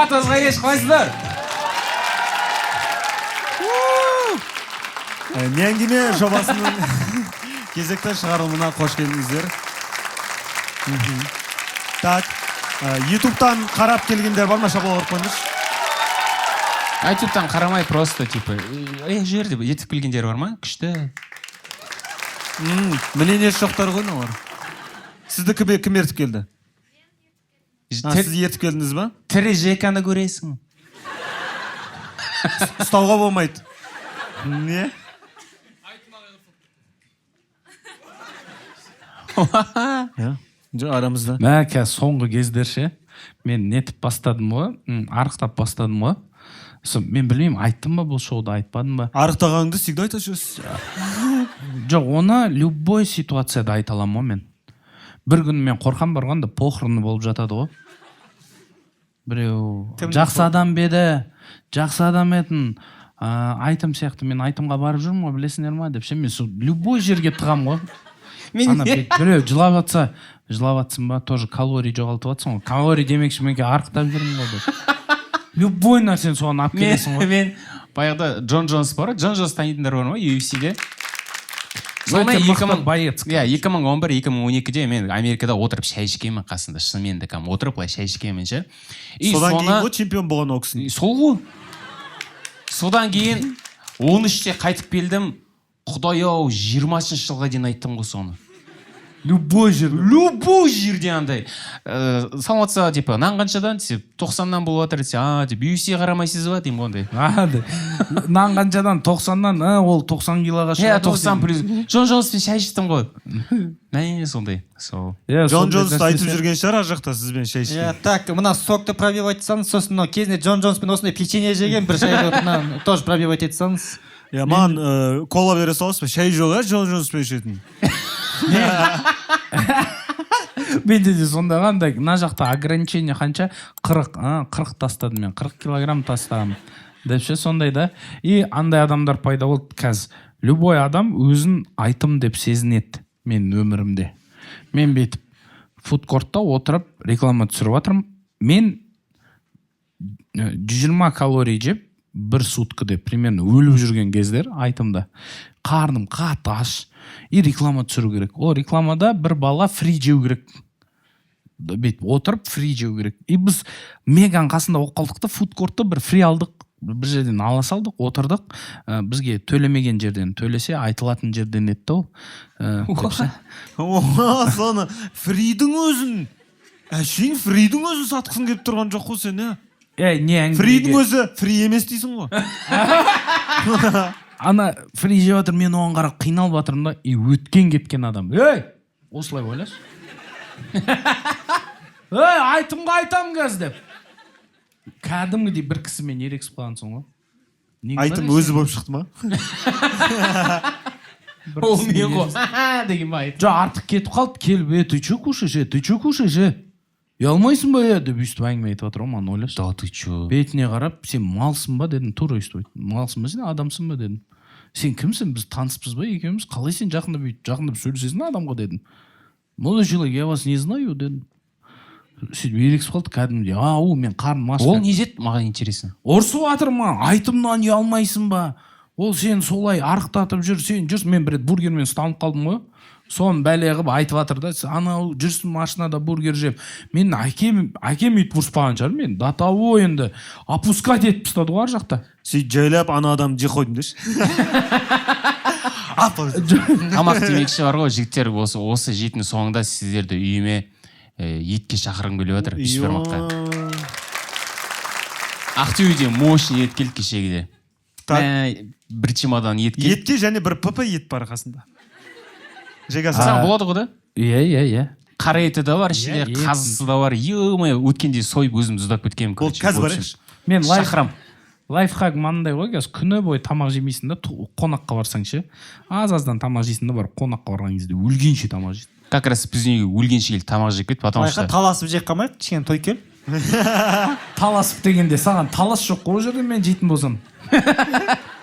Барлықтарыңызға кеш, қалайсыздар? Не әңгіме жобасының кезекті шығарылымына қош келдіңіздер. Так, ютубтан қарап келгендер бар ма? Шапалақ ұрып қойыңдаршы. Ютубтан қарамай, просто типа жер деп ертіп келгендер бар ма? Күшті. Мнение жоқтар ғой мыналар. Сізді кім ертіп келді? А, сіз ертіп келдіңіз ба? Тірі Жеканы көресің. Ұстауға болмайды. Не? Иә. Жоқ, арамызда. Мә, қазір соңғы кездер ше, мен нетіп бастадым ғой, арықтап бастадым ғой. Со, мен білмеймін, айттым ба бұл шоуда, айтпадым ба? Арықтағаныңды всегда айта жүрсіз. Жоқ, оны любой ситуацияда айта аламын ғой мен. Бір күні мен қорқам барғанда, похороны болып жатады ғой. Біреу жақсы адам ба еді, жақсы адам етін, айтым сияқты, мен айтымға барып жүрмін ғой, білесіңдер ма деп ше, мен сол любой жерге тығамын ғой. Мен Ана біреу жылап жатса, жылап жатсың ба, тоже калорий жоғалтып жатсың ғой. Калорий демекші, мен арықтап жүрмін ғой деп. Любой нәрсені соған алып келесің ғой. Мен баяғыда Джон Джонс бар ғой, Джон Джонс танитындар бар ма UFC-де? Өте мықты боец. Иә, 2011, 2012-де мен Америкада отырып шай ішкенмін қасында, шынымен де кәдімгі отырып былай шай ішкенмін ше. И Содан кейін соны ғой чемпион болған ол кісінің. Сол ғой. Содан кейін 13-те қайтып келдім. Құдай ау, 20 жылға дейін айттым ғой соны. Любой жер. Любой жерде андай. Саламатсыз, типа, нан қаншадан десе, 90-нан болып жатыр десе, а, деп, UFC қарамайсыз ба деймін ғой андай. А, деп. Нан қаншадан? 90-нан, а, ол 90 килоға Иә, шығады ғой 90 деймін. плюс. Джон Джонспен шай іштім ғой. Мә, сондай. Сол. Иә, Джон сондай Джонсты айтып нәрсе. жүрген шығар ар жақта сізбен шай ішкен. Иә, так, мына сокты пробивать етсаңыз, сосын мынау кезінде Джон Джонспен осындай печенье жеген бір шай мына тоже пробивать етсаңыз. Иә, маған кола бере саласыз ба? Шай жоқ, иә, Джон Джонспен ішетін. Менде де сондай қандай, мына жақта ограничение қанша? 40, а, 40 тастадым мен, 40 килограмм тастағанмын деп ше, сондай да. И андай адамдар пайда болды қазір. Любой адам өзін айтым деп сезінеді менің өмірімде. Мен бүйтіп фудкортта отырып реклама түсіріп жатырмын. Мен 120 калорий жеп бір сутка деп примерно өліп жүрген кездер айтымда. Қарным қатты аш. И реклама түсіру керек. Ол рекламада бір бала фри жеу керек. Бүйтіп отырып фри жеу керек. И біз Меганың қасында болып қалдық та, фудкортта бір фри алдық. Бір жерден ала салдық, отырдық. Бізге төлемеген жерден, төлесе айтылатын жерден еді ол. Деп ше. О, соны фридің өзін, әшейін фридің өзін сатқың келіп тұрған жоқ қой сен, ә? Ей, не әңгімеге? Фридің өзі фри емес дейсің ғой. Ана фри жеп жатыр, мен оған қарап қиналып жатырмын да, и өткен кеткен адам. Ей, осылай ойлашы. Ей, айтымға айтамын қазір деп. Кәдімгідей бір кісімен ерегісіп қалғансың ғой. Нең бар Айтым ей өзі сенің? болып шықты ма? Бір Ол кісімен мен ғой. ерегісіп. Деген ба айтым. Жоқ, артық кетіп қалды, келіп, ты чё кушаешь, ты чё кушаешь, Ұялмайсың ба, деп өйстіп әңгіме айтып жатыр ғой, маған ойлашы. Да ты чё? Бетіне қарап, сен малсың ба дедім, тура өйстіп айттым. Малсың ба сен, адамсың ба дедім. Сен кімсің, біз таныспыз ба екеуміз, қалай сен жақындап өйтіп жақындап сөйлесесің адамға дедім. Молодой человек, я вас не знаю дедім. Сөйтіп ерегісіп қалды кәдімгідей. Ау, мен қарным аш. Ол не деді, маған интересно. Ұрысып жатыр маған, айтымнан ұялмайсың ба? Ол сен солай арықтатып жүр, сен жүрсің. Мен бір рет бургермен ұсталып қалдым ғой. Соны бәле қылып айтып жатыр да, анау жүрсін машинада бургер жеп. Мен әкем өйтіп ұрыспаған шығар мен. До того енді опускать етіп тастады ғой ар жақта. Сөйтіп жайлап ана адамды жеп қойдым деші. Тамақ демекші бар ғой, жігіттер, осы жетінің соңында сіздерді үйіме етке шақырғым келіп жатыр, бешбармаққа. Ақтөбеде мощный ет келді кешегіде. Так. Мә, бір чемодан ет келді. Етке және бір ПП ет бар қасында. Жеке Саған болады ғой да? Иә, иә, иә. Қара еті де бар, ішінде Иә, ет. қазысы да бар. Е-мое, өткенде сойып өзім тұздап кеткенмін, Болды, короче, қазір в общем. барайықшы. Мен Шақырам. лайфхак мынандай ғой, қазір күні бойы тамақ жемейсің да, қонаққа барсаң ше, аз-аздан тамақ жейсің да, барып қонаққа барған кезде өлгенше тамақ жейсің. Как раз біздің үйге өлгенше келіп тамақ жеп кетті, потому Байқа, что таласып жеп қалмайық, кішкене той кел. Таласып дегенде саған талас жоқ қой ол жерде, мен жейтін болсам.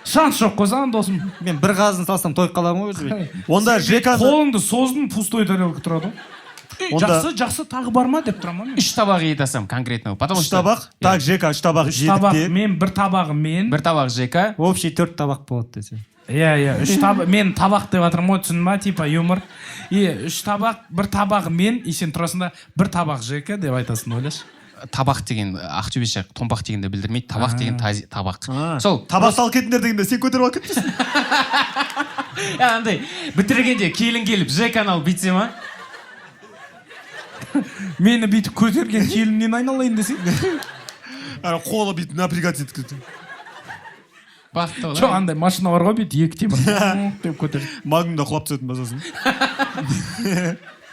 Шанс жоқ қой саған, досым. Мен бір қазын салсам той қаламын ғой өзі. Онда Жеканы Қолыңды создым, пустой тарелка тұрады ғой. Онда- Жақсы, жақсы, тағы бар ма деп тұрамын мен. Үш табақ ет асам конкретно, потому Үш что табақ. Так, Жека, үш табақ Үш жедік табақ те. мен, бір табағы мен. Бір табақ Жека. Общий төрт табақ болады десе. Иә, үш табақ мен, табақ деп жатырмын ғой, түсіндің ба, типа юмор. И үш табақ, бір табағы мен, и сен тұрасың да, бір табақ Жека деп айтасың, ойлашы. Табақ деген ақтөбеше томпақ дегенді білдірмейді, табақ деген табақ. А, Сол. Табақты алып кетіңдер дегенде, сен көтеріп алып кетпейсің. Андай бітіргенде келін келіп, Жеканы алып бүйтсе ма? Мені бүйтіп көтерген келіннен айналайын десең. Ана қолы бүйтіп напрягаться етіп кетті. Бақытты. Жоқ, андай машина бар ғой, бүйтіп екі темір деп көтереді. Магнумда құлап түсетін ба сосын?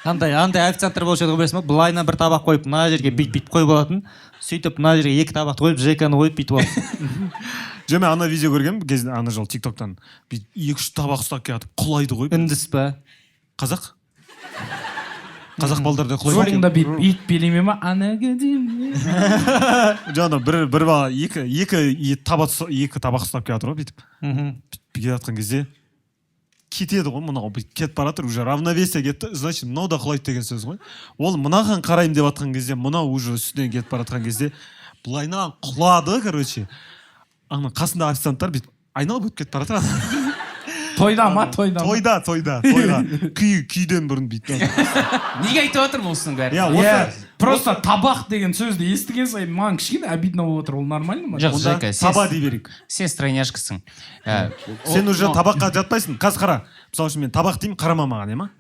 Андай официанттар болушы еді ғой, білесің ба? Былайынан бір табақ қойып, мына жерге бүйтіп бүйтіп қойып алатын. Сөйтіп мына жерге екі табақты қойып, Жеканы қойып, бүйтіп алып. Жоқ, мен ана видео көргенмін кезінде, ана жолы Тик Токтан, бүйтіп екі үш табақ ұстап келатып құлайды ғой. Үндіс па? Қазақ, қазақ балдар да құлайды екен. Соңында бүйтіп ит билеме ма ана? Жаңа бір бала екі екі табақ ұстап келе жатыр ғой бүйтіп. Бүйтіп келе жатқан кезде кетеді ғой мынау, бүйтіп кетіп бара жатыр, уже равновесие кетті, значит, мынау да құлайды деген сөз ғой. Ол мынаған қараймын деп жатқан кезде, мынау уже үстінен кетіп бара жатқан кезде былайынан құлады. Короче, ана қасындағы официанттар бүйтіп айналып өтіп кетіп бара жатыр. Тойда ма, тойда ма? Тойда, тойда, тойға, күйден бұрын бүйтіп. Неге айтып жатырмын осының бәрін? Иә, Иә, осы. просто табақ деген сөзді естіген сайын маған кішкене обидно болып отыр. Ол нормально ма? Жоқ. Онда Жека, сен таба дей берейік. Сен стройняшкасың. Сен уже табаққа жатпайсың. Қазір қара, мысалы үшін, мен табақ деймін, қарама маған, иә ма?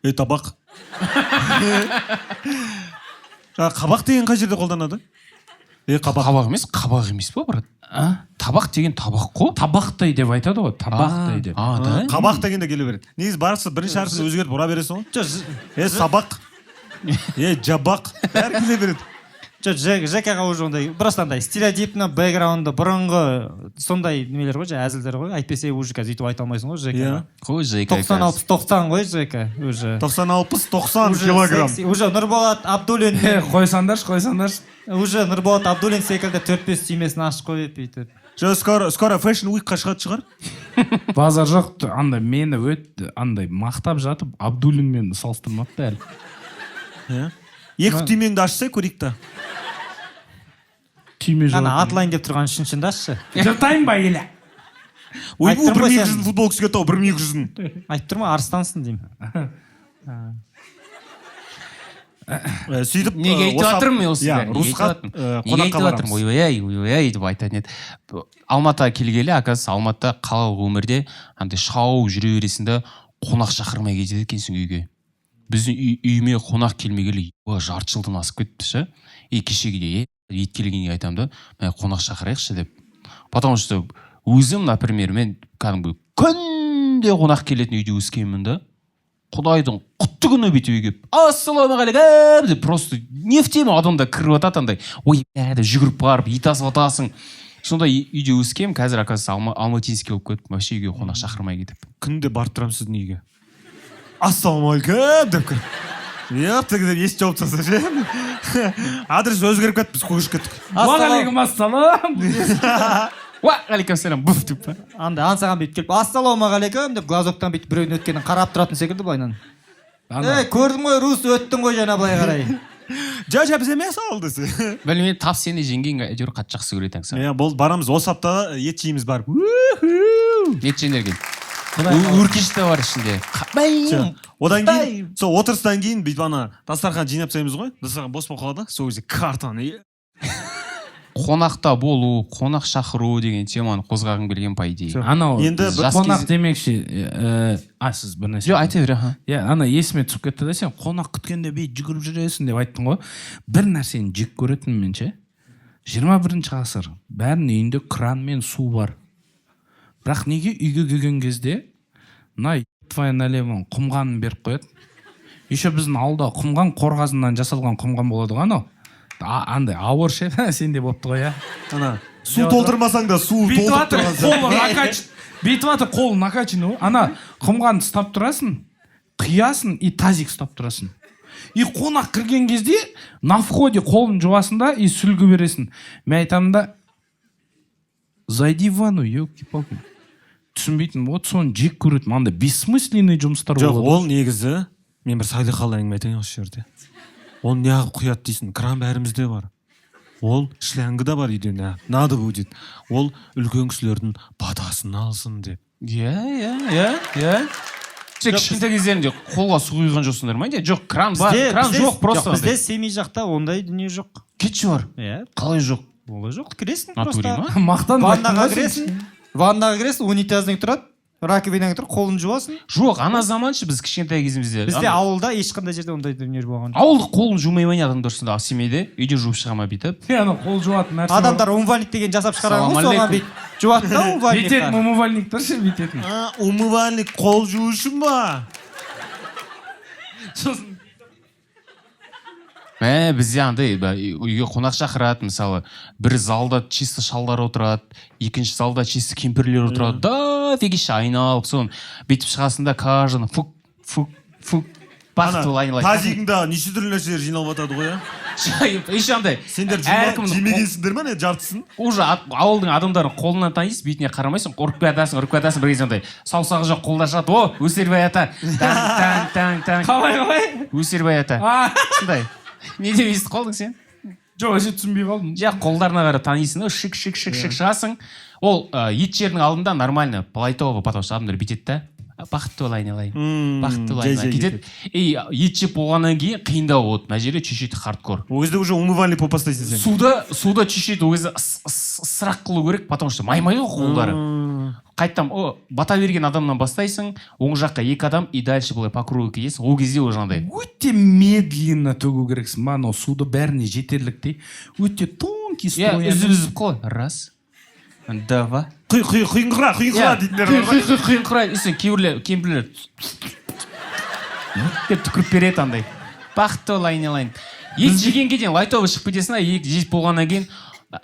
Ей, табақ. Жаңа қабақ деген қай жерде қолданады? Ей, қабақ. Қабақ емес, қабақ емес па, брат? А? Табақ деген табақ қой. Табақтай деп айтады ғой, табақтай деп. А, да. Қабақ деген де келе береді негізі. Барысы бірінші әрпін өзгертіп ұра бересің ғой. Жоқ. Е, сабақ, е, жабақ, бәрі келе береді. Жоқ, Жекаға уже ондай просто андай стереотипный бэкграунды, бұрынғы сондай немелер ғой, жаңа әзілдер ғой. Әйтпесе уже қазір өйтіп айта алмайсың ғой Жекаға. Иә. Қой, Жека. 90, 60, 90 ғой Жека уже. 90, 60, 90 Уже килограмм. секси, уже Нұрболат Абдуллин. Е, қойсаңдаршы, қойсаңдаршы. Уже Нұрболат Абдуллин секілді төрт бес түймесін ашып қойып бүйтіп. Жоқ, скоро, скоро Fashion Week қа шығатын шығар. Базар жоқ, андай мені өт андай мақтап жатып, Абдуллинмен салыстырмапты әлі. Иә, екі түймеңді ашсай, көрейік та. Түйме жоқ. Ана атылайын деп тұрған үшіншінді ашшы. Жыртайын ба или? Ойбу, Айттым бір ғой мың екі сен. жүздің футболкасы кетті ау, 1200-дің. Айтып тұрмын, арыстансың деймін. Сөйтіп Неге айтып жатырмын мен осының иә, бәрін? Неге айтып Русқа жатырмын? Неге қонаққа айтып жатырмын? барамыз. Ойбай ай, ойбай ай деп айтатын еді. Алматыға келгелі, оказывается, Алматыда қалалық өмірде андай шауып жүре бересің да, қонақ шақырмай кетеді екенсің үйге. Біздің үйіме қонақ келмегелі жарты жылдан асып кетіпті ше. И кешегідей ет келгенге айтамын да, мә, қонақ шақырайықшы деп, потому что өзім, например, мен кәдімгі күнде қонақ келетін үйде өскенмін да. Құдайдың құтты күні бүйтіп үйге келіп, ассалаумағалейкум деп, просто не в тему адамдар кіріп жатады андай, ой бә деп жүгіріп барып ит асып жатасың. Сондай үйде өскенмін. Қазір, оказывается, алматинский болып кеттім, вообще үйге қонақ шақырмай кетіп. Күнде барып тұрамын сіздің үйге, ассалаумағалейкум деп кіріп, еп деп есік жауып тастаса ше. Адрес өзгеріп кетті, біз көшіп кеттік. Уағалейкум ассалам. Уағалейкум буф деп па. Андай аңсаған бүйтіп келіп, ассалаумағалейкум деп, глазоктан бүйтіп біреудің өткенін қарап тұратын секілді былайынан. Ей, көрдім ғой, Рус, өттің ғой жаңа былай қарай. Жа, жа, біз емес ал десе. Білмеймін, тап сені жеңгең әйтеуір қатты жақсы көреді аңсаған. Иә, болды, барамыз осы аптада, ет жейміз барып. Ет жеңдер кел. Өркеш те бар ішінде. Всё. Одан кейін, сол отырыстан кейін бүйтіп ана дастархан жинап тастаймыз ғой, дастархан бос болып қалады, сол кезде картаны Қонақта болу, қонақ шақыру деген теманы қозғағым келген, по идее. Всё. Анау Енді жас қонақ кезде демекші, а сіз бір нәрсе Жоқ, айта бер, аха. Иә, ана есіме түсіп кетті да, сен қонақ күткенде бүйтіп жүгіріп жүресің деп айттың ғой. Бір нәрсені жек көретінмін мен ше. 21-ғасыр, бәрінің үйінде кран мен су бар, бірақ неге үйге келген кезде мына твоя налево құмғанын беріп қояды? Еще біздің ауылда құмған қорғасыннан жасалған құмған болады ғой, анау андай ауыр ше. Сенде болыпты ғой, иә? Ана су толтырмасаң да, су Бүйтіп толтырып жатыр тұрған сияқты. қолы накач бүйтіп жатыр, қолы накачанный ғой. Ана құмғанды ұстап тұрасың, құясың и тазик ұстап тұрасың. И қонақ кірген кезде на входе қолын жуасың да и сүлгі бересің. Мен айтамын да, зайди в ванну, елки палки түсінбейтінмін. Вот соны жек көретінмін, андай бессмысленный жұмыстар Жоқ, болады. ол негізі Мен бір салиқалы әңгіме айтайын осы жерде. Оны неғып құяды дейсің? Кран бәрімізде бар. Ол шлангі да бар үйде, надо будет. Ол үлкен кісілердің батасын алсын деп. Иә, иә, иә, иә. Сен кішкентай кездеріңде қолға су құйған жоқсыңдар ма? Жоқ, кран бар, кран жоқ просто. Бізде Семей жақта ондай дүние жоқ. Кетші бар. Иә. Қалай жоқ? Олай жоқ, кіресің Натуре просто. ма? Мақтанып Ваннаға айттың ғой сен. кіресің, ваннаға кіресің, унитазың тұрады, раковинаң тұр, қолын жуасың. Жоқ, ана заман ше, біз кішкентай кезімізде. Бізде ауылда ешқандай жерде ондай дүние болған жоқ. Ауылда қолын жумай ма не адамдар сонда Семейде? Үйде жуып шыға ма бүйтіп? Е, анау қол жуатын нәрсе бар. Адамдар умывальник деген жасап шығарған ғой, соған Салам. бүйтіп жуады да Бүйтетін умывальникқа. умывальниктер ше, бүйтетін. А, умывальник қол жуу үшін ба? Сосын Мә, бізде андай үйге қонақ шақырады, мысалы, бір залда чисто шалдар отырады, екінші залда чисто кемпірлер отырады, дофигища айналып, соны бүйтіп шығасың да, каждый фук, фук, фук, бақытты бол айналайын. Тазигіңда неше түрлі нәрселер жиналып жатады ғой, иә? Еще андай Сендер әркімнің жемегенсіңдер ма, не жартысын? Уже ауылдың адамдарын қолынан танисың, бетіне қарамайсың, ұрып кетесің, ұрып кетесің, бір кезде андай саусағы жоқ қолда шығады: «О, Өсербай ата!» Таң, таң, таң, таң. Қалай, қалай? Өсербай ата. А, Сондай не деп естіп қалдың сен? Жоқ, вообще түсінбей қалдым. Жа, қолдарына қарап танисың да, шик, шик, шик, шик шығасың. Ол ет жердің алдында нормально, лайтово, потому что адамдар бүйтеді да: «Бақытты бол, айналайын, бақытты бол, жай айналайын», жай. Кетеді. И ет жеп болғаннан кейін қиындау болады, мына жерде чуть чуть хардкор. Ол кезде уже умывальник болып бастайсың сен. Суда чуть чуть ол кезде ысырақ қылу керек, потому что май май ғой қолдары. Қайтадан о бата берген адамнан бастайсың, оң жаққа екі адам, и дальше былай по кругу кетесің. Ол кезде уже андай Өте медленно төгу керексің ба анау суды, бәріне жетерліктей, өте тонкий Иә. струямен. Үзіп үзіп қой: раз, два. Құй, құй, құйыңқыра, құйыңқыра дейтіндер бар ғой. Құй, құйыңқыра. И сосын кейбіреулер, кемпірлер деп түкіріп береді андай: «Бақытты бол, айналайын». Ет жегенге дейін лайтовый шығып кетесің да, ет жеп болғаннан кейін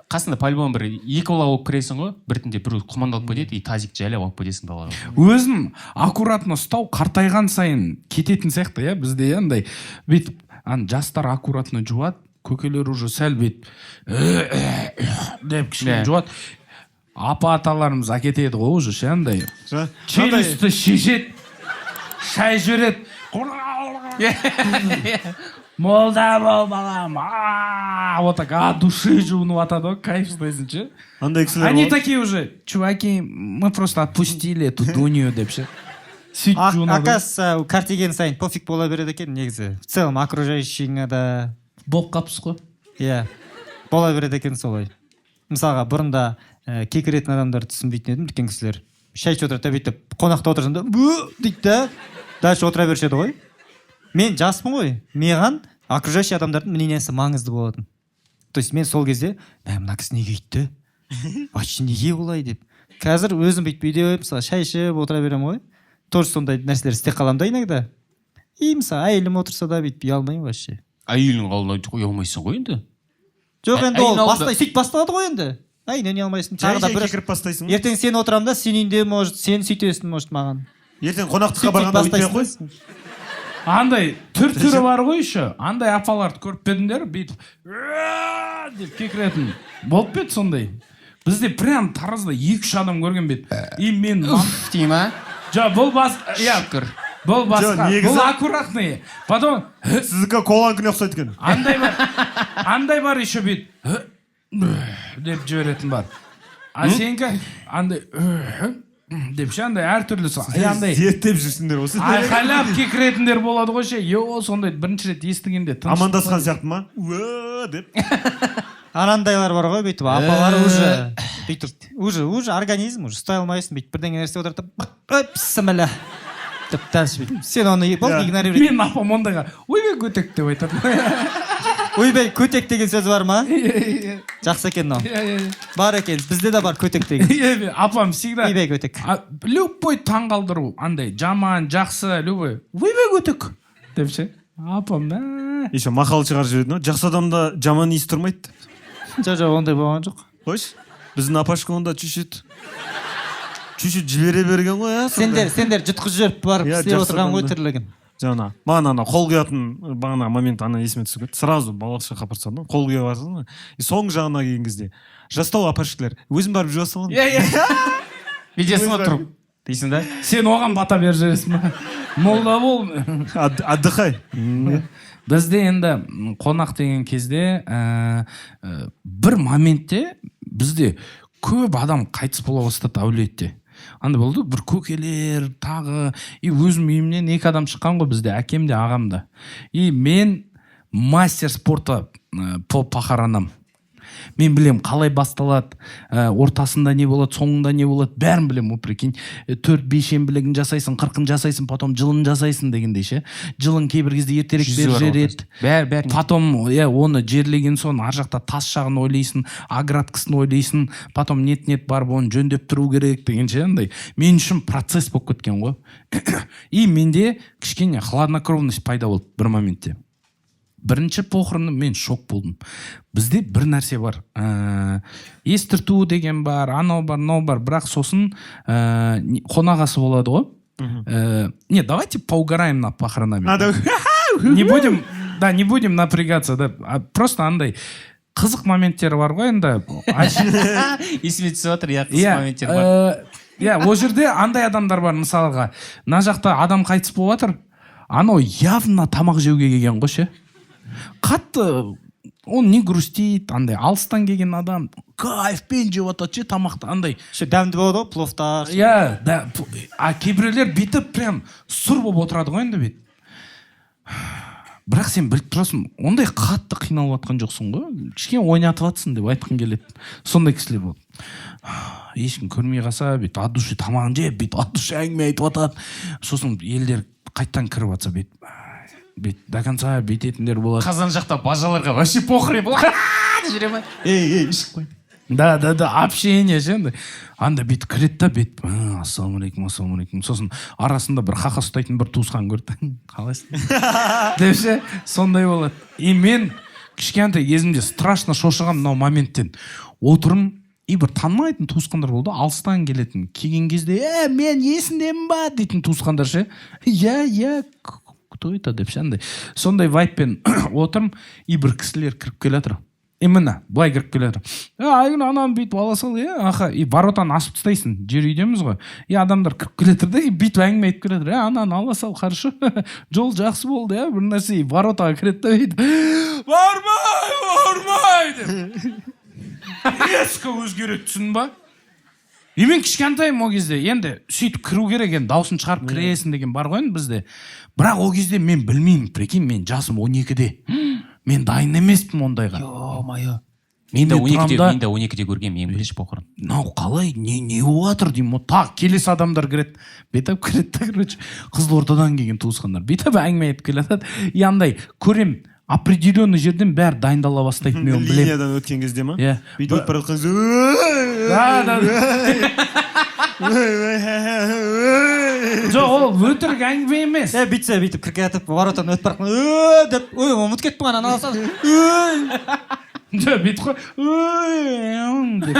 қасында по-любому бір екі бала болып кіресің ғой, біртіндеп біреу құмандалып кетеді, и тазик жайлап алып кетесің далаға. Өзін аккуратно ұстау қартайған сайын кететін сияқты, иә, бізде, иә, андай бүйтіп ана жастар аккуратно жуады, көкелер уже сәл бүйтіп деп кішкене жуады. Апа аталарымыз әкетеді ғой уже ше, андай челюсті шешеді, шай жібереді: «Молда бол, балам». А вот так от души жуынып жатады ғой, кайф ұстайсың ше. Андай кісілер Они болады. такие уже: «Чуваки, мы просто отпустили эту дунью», деп ше, сөйтіп жуынады. Оказывается, қартайған сайын пофиг бола береді екен негізі, в целом окружающийіңа да. Болып қалыпсыз ғой. Иә, бола береді екен солай. Мысалға, бұрында кекіретін адамдарды түсінбейтін едім. Үлкен кісілер шай ішіп отырады да, бүйтіп қонақта отырсаң да, «Бу!» дейді да, дальше отыра беруші еді ғой. Мен жаспын ғой, маған окружающий адамдардың мнениесі маңызды болатын. То есть мен сол кезде: «Мә, мына кісі неге өйтті вообще, неге олай?» – деп. Қазір өзім бүйтіп үйде, мысалы, шай ішіп отыра беремін ғой, тоже сондай нәрселер істеп қаламын да иногда. И мысалы, әйелім отырса да, бүйтіп ұялмаймын вообще. Әйелің алдына ұялмайсың ғой енді. Жоқ, енді ол әйелдің алдында- бастай сөйтіп басталады ғой енді. Әйелінен ұялмайсың Жай тағы да жай бір. кекіріп бастайсың ғой. Ертең сен отырамын да, сен үйінде, может, сен сөйтесің, может, маған. Ертең қонақтыққа Сөйтіп барғанда өйтпей ақ қой. бастайсың. Андай түр түрі бар ғой еще. Андай апаларды көріп пе едіңдер, бүйтіп «Уа!» деп кекіретін болып па еді сондай? Бізде прям Таразда екі үш адам көрген бе еді. И мен Уф дей ма? Жоқ, бұл бас, иә. Шүкір. Бұл басқа. Жоқ, негізі- Бұл аккуратный, потом Сіздікі коланкіне ұқсайды екен. Андай бар, андай бар еще, бүйтіп деп жіберетін бар. А сенікі андай деп ше, андай әртүрлі и андай Зерттеп жүрсіңдер осы. Айқайлап кекіретіндер болады ғой ше. Е, сондай бірінші рет естігенде тыныш. Амандасқан сияқты ма, «Уа!» деп? Анандайлар бар ғой, бүйтіп апалар уже бүйтіп уже организм уже ұстай алмайсың, бүйтіп бірдеңе нәрсе отырады да, «Бісміллә» деп, дальше бүйтіп сен оны болды, игнорировать. Менің апам ондайға «Ойбай, көтек» деп айтады. «Ойбай, көтек» деген сөз бар ма? Жақсы екен мынау. Иә. Бар екен, бізде де бар көтек деген. Иә, апам всегда «Ойбай, көтек». А, любой таңғалдыру андай, жаман, жақсы, любой «Ойбай, көтек» деп ше, апам мә. Еще мақал шығарып жіберді ма: «Жақсы адамда жаман иіс тұрмайды» деп. Жоқ, ондай болған жоқ. Қойшы, біздің апашка онда чуть чуть чуть чуть жібере берген ғой, иә, сондай. Сендер жұтқызып жіберіп барып Иә, істеп жақсы отырған ғой адамды. тірлігін. Жаңа маған ана қол құятын бағана момент ана есіме түсіп кетті сразу. Балалық шаққа апарып тастадым ғой, қол құя барсың ғой, и соңғы жағына келген кезде жастау апашкалар: «Өзім барып жуа саламын». Иә, бүйтесің ғой тұрып дейсің да. Сен оған бата беріп жібересің ба? Молда бол. Отдыхай. Бізде енді қонақ деген кезде бір моментте бізде көп адам қайтыс бола бастады әулетте. Андай болды, бір көкелер тағы, и өзім үйімнен екі адам шыққан ғой бізде, әкем де, ағам да. И мен мастер спорта по похоронам. Мен білем қалай басталады, ортасында не болады, соңында не болады, бәрін білемін ғой, прикинь. Төрт бейшенбілігін жасайсың, 40-ын жасайсың, потом жылын жасайсың дегендей ше. Жылын кейбір кезде ертерек Жүзі беріп бар. жібереді. Бәрі, бәрін. Потом, иә, оны жерлеген соң ар жақта тас жағын ойлайсың, оградкасын ойлайсың, потом нет нет барып оны жөндеп тұру керек деген ше. Андай мен үшін процесс болып кеткен ғой. И менде кішкене хладнокровность пайда болды бір моментте. Бірінші похороны мен шок болдым. Бізде бір нәрсе бар, естірту деген бар, анау бар, мынау бар, бірақ сосын қонақасы болады ғой. Не, давайте поугараем над похоронами. А, да. Не будем, да, не будем напрягаться, да. Просто андай қызық моменттері бар ғой енді. Есіме түсіп жатыр, иә, қызық моменттер бар. Иә, ол жерде андай адамдар бар, мысалға, мына жақта адам қайтыс болып жатыр, анау явно тамақ жеуге келген ғой ше, қатты он не грустит, андай алыстан келген адам кайфпен жеп жатады ше тамақты андай. Еще дәмді болады ғой пловтар. Иә, да, а кейбіреулер бүйтіп прям сұр болып отырады ғой енді бүйтіп, бірақ сен біліп тұрасың, ондай қатты қиналып жатқан жоқсың ғой, кішкене ойнатып жатсың деп айтқым келеді. Сондай кісілер болды, ешкім көрмей қалса, бүйтіп от души тамағын жеп, бүйтіп от души әңгіме айтып жатады. Сосын елдер қайтадан кіріп жатса, бүйтіп бүйтіп до конца бүйтетіндер болады. Қазан жақта бажаларға вообще похрен деп жүре ма, ей, ей, ішіп қой. Да, общение ше, андай анда бүйтіп кіреді да, бүйтіп: «Ассалаумағалейкум, ассалаумағалейкум». Сосын арасында бір хаха ұстайтын бір туысқан көрді, «Қалайсың?» деп ше, сондай болады. И мен кішкентай кезімде страшно шошығамын мынау моменттен. Отырмын, и бір танымайтын туысқандар болды, алыстан келетін. Келген кезде: «Е, мен есіңдемін ба?» — дейтін туысқандар ше. Иә, кто это деп ше, андай сондай вайбпен отырмын. И бір кісілер кіріп келе жатыр, именно былай кіріп келе жатыр: «Е, Айгүл, ананы бүйтіп ала сал, иә, аха». И воротаны ашып тастайсың, жер үйдеміз ғой. И адамдар кіріп келе жатыр да, и бүйтіп әңгіме айтып келе жатыр: «Е, ананы ала сал, хорошо, жол жақсы болды, иә», бір нәрсе. И воротаға кіреді да, бүйтіп: «Бармай, бармай», — деп резко өзгереді, түсіндің ба? И мен кішкентаймын ол кезде енді, сөйтіп кіру керек енді, дауысын шығарып кіресің деген бар ғой енді бізде. Бірақ ол кезде мен білмеймін, прикинь, мен жасым 12-де, мен дайын емеспін ондайға. Ё-моё. Мен Мен де де 12-де тұрамын да. Мен де 12-де көргенмін ең бірінші похорон. Мынау қалай, не болып жатыр деймін ғой. Тағы келесі адамдар кіреді, бүйтіп кіреді да, короче, Қызылордадан келген туысқандар бүйтіп әңгіме айтып келе жатады. И андай көрем, определенный жерден бәрі дайындала бастайды, мен оны білемін. Линиядан өткен кезде ма? Иә. Бүйтіп өтіп бара жатқан кезде. Да. Жоқ, ол өтірік әңгіме емес. Е, бүйтсе, бүйтіп кіріп келатып, воротадан өтіп бара жатқан: «Ө» деп, «Ой, ұмытып кеттім, ананы ала сал, ой». Жоқ, бүйтіп қой: «Ой» деп.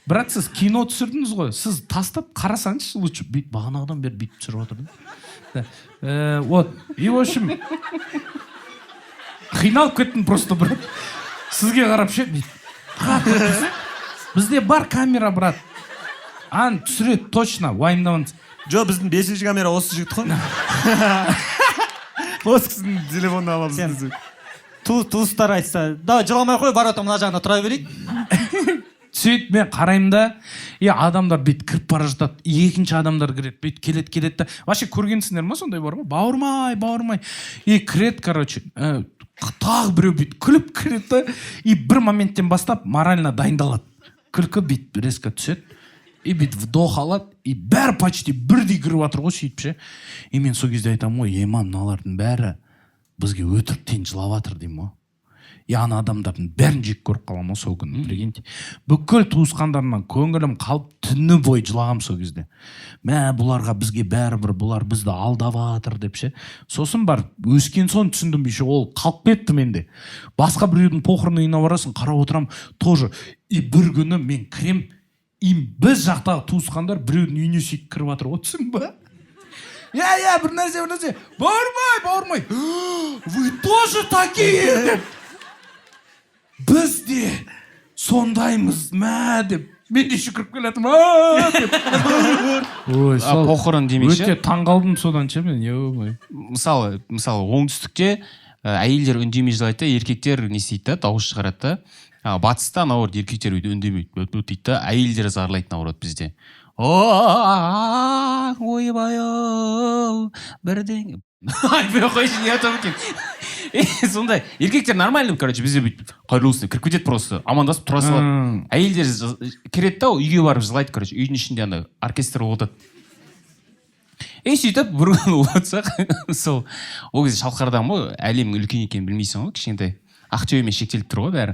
Брат, сіз кино түсірдіңіз ғой, сіз тастап қарасаңызшы лучше, бүйтіп бағанағыдан бері бүйтіп түсіріп отыр да. Вот, и в общем қиналып кеттім просто, брат, сізге қарап ше, бүйтіп қатты. Бізде бар камера, брат, аны түсіреді точно, уайымдамаңыз. Жоқ, біздің бесінші камера осы жігіт қой, осы кісінің телефонын аламыз. Сен- Біз. Туыстар айтса: «Давай, жыламай қой, ворота мына жағында тұра берейік». Сөйтіп мен қараймын да, и адамдар бүйтіп кіріп бара жатады, екінші адамдар кіреді, бүйтіп келеді, келеді да. Вообще көргенсіңдер ма, сондай бар ғой: «Бауырмай, бауырмай». И кіреді, короче, тағы біреу бүйтіп күліп кіреді да. И бір моменттен бастап морально дайындалады, күлкі бүйтіп резко түседі и бүйтіп вдох алады. И бәрі почти бірдей кіріп жатыр ғой сөйтіп ше. И мен сол кезде айтамын ғой: «Ема, мыналардың бәрі бізге өтіріктен жылап жатыр», — деймін ғой. И ана адамдардың бәрін жек көріп қаламын ғой сол күні, прикиньте. Бүкіл туысқандарымнан көңілім қалып, түні бойы жылағанмын сол кезде. Мә, бұларға, бізге бәрібір, бұлар бізді алдап жатыр деп ше. Сосын барып өскен соң түсіндім, еще ол қалып кетті менде. Басқа біреудің похорон үйіне барасың, қарап отырамын тоже. И бір күні мен кірем, и біз жақтағы туысқандар біреудің үйіне сөйтіп кіріп жатыр ғой, түсіндің ба? Иә, бір нәрсе, бір нәрсе, «Бауырмай, бауырмай, вы тоже такие?» — деп, біз де сондаймыз мә деп. Мен де еще кіріп келе жатырмын: «А!» деп. Ой, А, сол похорон демекші. Өте таңғалдым содан ше мен, ё. Мысалы, оңтүстікте әйелдер үндемей жылайды да, еркектер не істейді да, дауыс шығарады да. А батыста, наоборот, еркектер өйтіп үндемейді, «Өт, өт» дейді да, әйелдер зарлайды, наоборот. Бізде «О, ойбай ау, бірдеңе айтпай ақ қояйыншы, не айтамын екен». Сондай еркектер нормально, короче, бізде бүйтіп «қайырлы болсын» деп кіріп кетеді, просто амандасып тұра салады. Әйелдер кіреді да, үйге барып жылайды, короче, үйдің ішінде ана оркестр болып отырады. И сөйтіп бір күні отырсақ, сол ол кезде Шалқардамын ғой, әлемнің үлкен екенін білмейсің ғой, кішкентай Ақтөбемен шектеліп тұр ғой бәрі.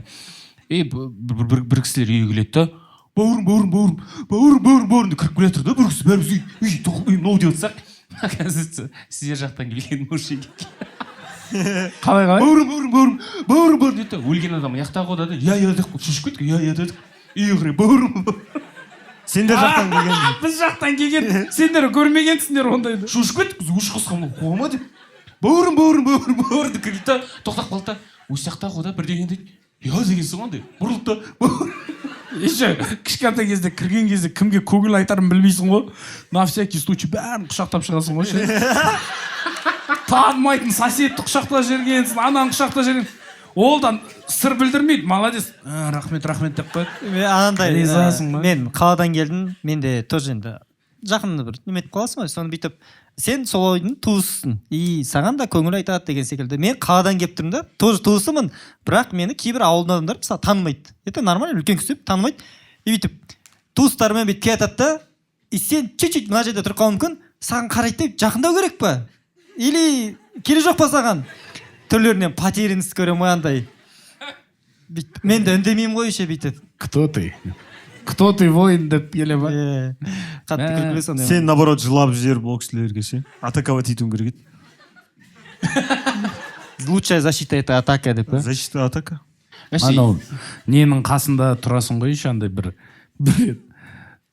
И бір кісілер үйге келеді да, «Бауырым, бауырым, бауырым, бауырым, бауырым, бауырым» деп кіріп келе жатыр да бір кісі. Бәріміз «Үй, үй, үй, мынау» деп отырсақ, оказывается, сіздер жақтан келген мужик. Қалай, қалай? «Бауырым, бауырым, бауырым, бауырым, бауырым» дейді да. Өлген адам мына жақта ғой деді. «Иә, иә» деп шошып кеттік. «Иә, иә» дедік. Үйге қарай «Бауырым». Сендер жақтан келген. Біз жақтан келген, сендер көрмегенсіңдер ондайды. Шошып кеттік біз, өшіп қалсақ, мынау қуа ма деп. «Бауырым, бауырым, бауырым, бауырым» деп кірді да, тоқтап қалды да, «Осы жақта ғой да бірдеңе» дейді. «Иә» дегенсің ғой, андай бұрылды да, «Бауырым». Еще кішкентай кезде кірген кезде кімге көңіл айтарын білмейсің ғой, на всякий случай бәрін құшақтап шығасың ғой ше. Танымайтын соседті құшақтап жібергенсің, ананы құшақтап жіберген, ол да сыр білдірмейді, молодец. «А, рахмет, рахмет» деп қояды. Мен анандай Ризасың ба? Мен қаладан келдім, мен де тоже енді жақын бір неметіп қаласың ғой соны бүйтіп, сен сол ойдың туысысың и саған да көңіл айтады деген секілді. Мен қаладан келіп тұрмын да, тоже туысымын, бірақ мені кейбір ауылдың адамдары, мысалы, танымайды. Это нормально, үлкен кісі танымайды. И бүйтіп туыстарымен бүйтіп келе жатады да, и сен чуть чуть мына жерде тұрып қалуың мүмкін, саған қарайды да, жақындау керек па или керек жоқ па саған, түрлерінен потерянность көремін ғой андай. Бүйтіп мен де үндемеймін ғой еще бүйтіп. «Кто ты, кто ты, воин?» деп келе ма? Иә, қатты Мә. күлкілі сондай. Сен, наоборот, жылап жіберіп, ол кісілерге ше атаковать етуің керек еді. Лучшая защита — это атака деп па? Защита — атака. Вообще, Анау ненің қасында тұрасың ғой еще, андай бір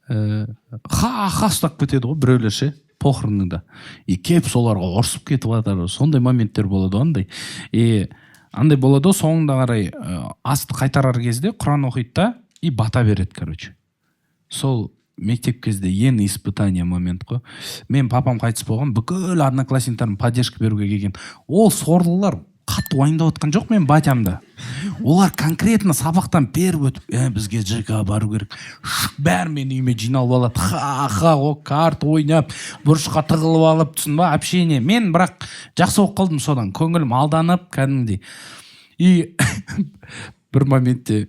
ха ха ұстап кетеді ғой біреулер ше похоронында, и кеп соларға ұрсып кетіп жатыр, сондай моменттер болады ғой андай. И андай болады ғой, соңында қарай асты қайтарар кезде құран оқиды да и бата береді. Короче, сол мектеп кезде ең испытание момент қой. Мен папам қайтыс болған, бүкіл одноклассниктарым поддержка беруге келген. Ол сорлылар қатты уайымдап отқан жоқ мен батямды, олар конкретно сабақтан беріп өтіп, бізге ЖК бару керек. Шық, бәрі менің үйіме жиналып алады, ха ха о, карта ойнап, бұрышқа тығылып алып, түсіндің ба, общение. Мен бірақ жақсы болып қалдым содан, көңілім алданып кәдімгідей. И бір моментте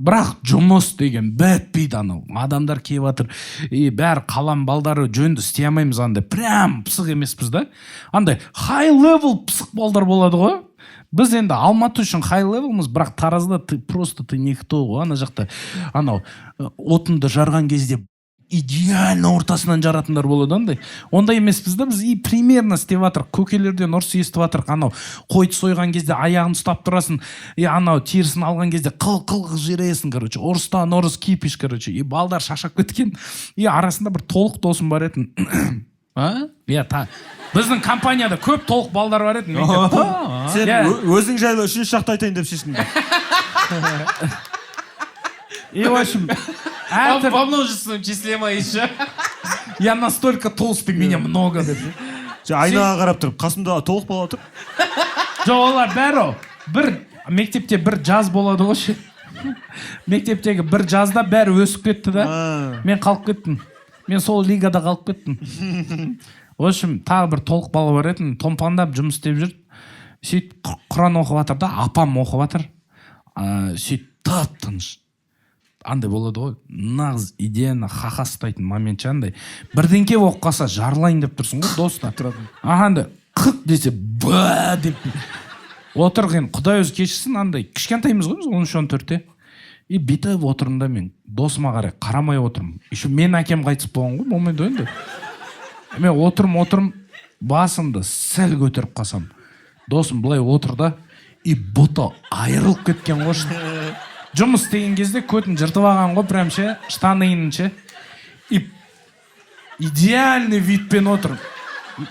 бірақ жұмыс деген бітпейді, анау адамдар келіп жатыр, и бәрі қалам балдары, жөнді істей алмаймыз, андай прям пысық емеспіз да. Андай high level пысық балдар болады ғой. Біз енді Алматы үшін high levelмыз, бірақ Таразда ты просто, ты никто ғой. Ана жақта анау отынды жарған кезде идеально ортасынан жаратындар болады, андай ондай емеспіз да біз. И примерно істеп жатырық, көкелерден ұрыс естіп жатырық. Анау қойды сойған кезде аяғын ұстап тұрасың, и анау терісін алған кезде қыл қыл қылып жібересің. Короче, ұрыстан ұрыс, кипиш, короче. И балдар шаршап кеткен. И арасында бір толық досым бар еді. А? Иә, біздің компанияда көп толық балдар бар еді мектепте. Сен Иә. Өзің жайлы үшінші жақты айтайын деп шештің бе? И в общем әртүрлі. Во множественном числе ма еще? Я настолько толстый, меня много деп. Жоқ, айнаға қарап тұрып, қасымда толық бала тұр. Жоқ, олар бәрі бір мектепте бір жаз болады ғой ше. Мектептегі бір жазда бәрі өсіп кетті да, мен қалып кеттім, мен сол лигада қалып кеттім. В общем, тағы бір толық бала бар еді, томпаңдап жұмыс істеп жүр. Сөйтіп құран оқып жатыр да, апам оқып жатыр. Сөйтіп тып тыныш андай болады ғой, нағыз идеально хаха ұстайтын момент ше. Андай бірдеңке болып қалса, жарылайын деп тұрсың ғой доста, андай қық десе, ба деп отыр. Енді құдай өзі кешірсін, андай кішкентаймыз ғой біз, 13, 14-те. И бүйтіп отырмын да, мен досыма қарай қарамай отырмын. Еще мен әкем қайтыс болған ғой, болмайды ғой енді. Мен отырмын, отырмын, басымды сәл көтеріп қалсам, досым былай отыр да, и бұты айырылып кеткен ғой. Жұмыс істеген кезде көтін жыртып алған ғой прям ше, штаныйын ше. И идеальный видпен отыр.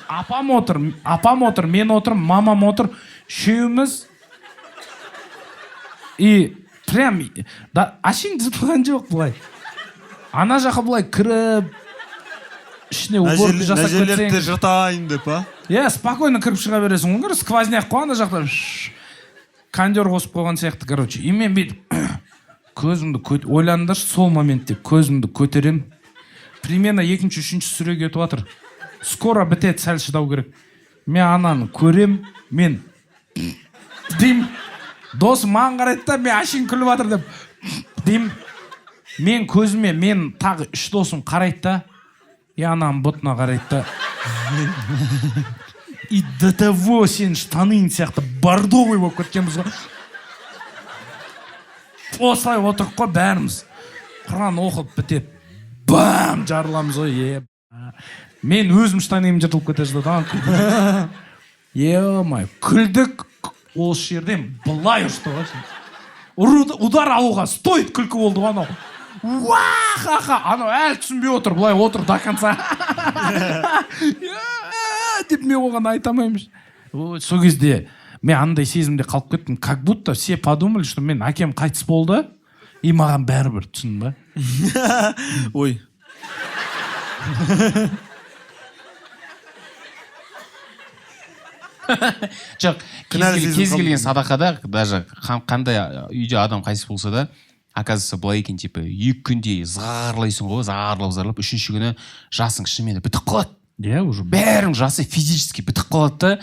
Апам отыр, апам отыр, мен отырмын, мамам отыр, үшеуміз. И Прям да, әшейін жыртылған жоқ, былай ана жаққа былай кіріп, ішіне Мына уборка жасап жерлерді кетсең. жыртайын деп па? Иә, спокойно кіріп шыға бересің ғой, сквозняк қой ана жақта. Шш, кондер қосып қойған сияқты, короче. И мен бүйтіп көзімді ойланыңдаршы, сол моментте көзімді көтерем, примерно екінші, үшінші сүре кетіп жатыр, скоро бітеді, сәл шыдау керек. Мен ананы көрем, мен деймін, досым маған қарайды да, мен әшейін күліп жатыр деп деймін. Мен көзіме, мен тағы үш досым қарайды да, и ананың бұтына қарайды да, и до того сенің штаның сияқты бордовый болып кеткенбіз ғой. Осылай отырық қой бәріміз, құран оқып бітеді, бам, жарыламыз ғой. Е, мен өзім штаным жыртылып кете жаздады. Е мое, күлдік, осы жерден былай ұшты ғой. Удар алуға стоит күлкі болды ғой анау. Уа-ха-ха, анау әлі түсінбей отыр, былай отыр до конца деп, мен оған айта алмаймын. Ой, сол кезде мен андай сезімде қалып кеттім, как будто все подумали, что мен әкем қайтыс болды и маған бәрібір, түсіндің ба? Ой. Жоқ, кез, Кінәлі сезім кез келген қалды. Садақада даже қандай үйде адам қайтыс болса да, оказывается, былай екен: типа 2 күндей зарлайсың ғой, зарлап, зарлап, үшінші күні жасың шынымен де бітіп қалады. Иә, уже. Бәрінің жасы физически бітіп қалады да,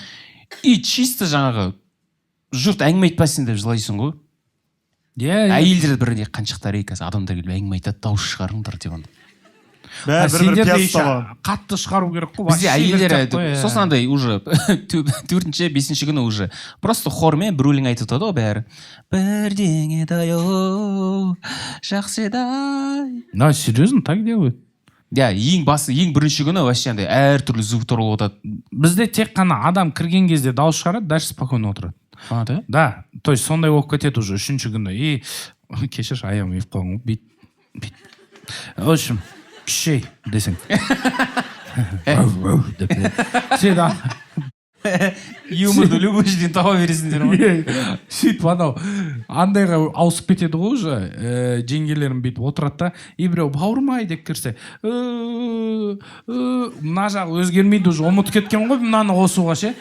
и чисто жаңағы жұрт әңгіме айтпасын деп жылайсың ғой. Иә, иә. Әйелдер бірде қаншықтар, ей, қазір адамдар келіп әңгіме айтады, дауыс шығарыңдар деп андай. Бәрі бір бір Сендерде пияз еще табаған. қатты шығару керек қой. Бізде Вообще әйелдер бір жақ қой, иә. Сосын андай уже төртінші, бесінші күні уже просто хормен бір өлең айтып отырады ғой бәрі: бірдеңе дай, оу, жақсы дай. Да, серьезно, так делают? Иә, ең басы, ең бірінші күні вообще андай әртүрлі звуктар болып жатады. Бізде тек қана адам кірген кезде дауыс шығарады, дальше спокойно отырады. А, да. Да, то есть сондай болып кетеді уже үшінші күні. И кешірші, аяғым үйіп қалған ғой, бүйт бүйт, в общем, күшей десең, «Әу, әу» деп сөйтіп Юморды любой жерден таба бересіңдер ғой. Сөйтіп анау андайға ауысып кетеді ғой уже, жеңгелерім бүйтіп отырады да, и біреу «бауырым ай» деп кірсе, «Э, э», мына жағы өзгермейді, уже ұмытып кеткен ғой мынаны қосуға ше.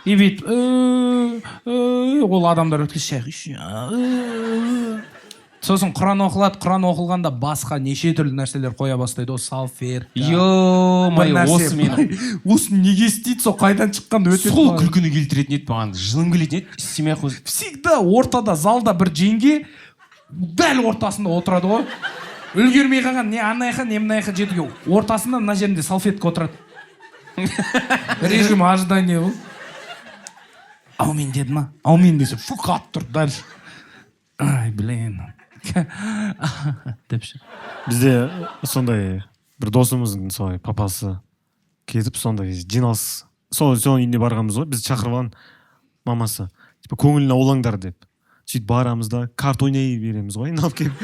И бүйтіп «Э, э», ол адамдар өткен шай құйшы, «Э». Сосын құран оқылады, құран оқылғанда басқа неше түрлі нәрселер қоя бастайды ғой, салфетка, Е мое, бір нәрсе. Осы мені Осы неге істейді, сол қайдан шыққан өте сол күлкіні келтіретін еді, маған жыным келетін еді, істемей ақ қойсын. Всегда ортада, залда бір жеңге дәл ортасында отырады ғой, үлгермей қалған, не ана жаққа, не мына жаққа жетуге, ортасында мына жерінде салфетка отырады, режим ожидания ғой. «Аумин деді ма? Аумин десе, фу, қатып тұр дальше. Ай, блин», деп ше. Бізде сондай бір досымыздың солай папасы кетіп, сондай жиналыс, сол соның үйіне барғанбыз ғой. Бізді шақырып алған мамасы, типа көңілін аулаңдар деп. Сөйтіп барамыз да, карта ойнай береміз ғой айналып келіп.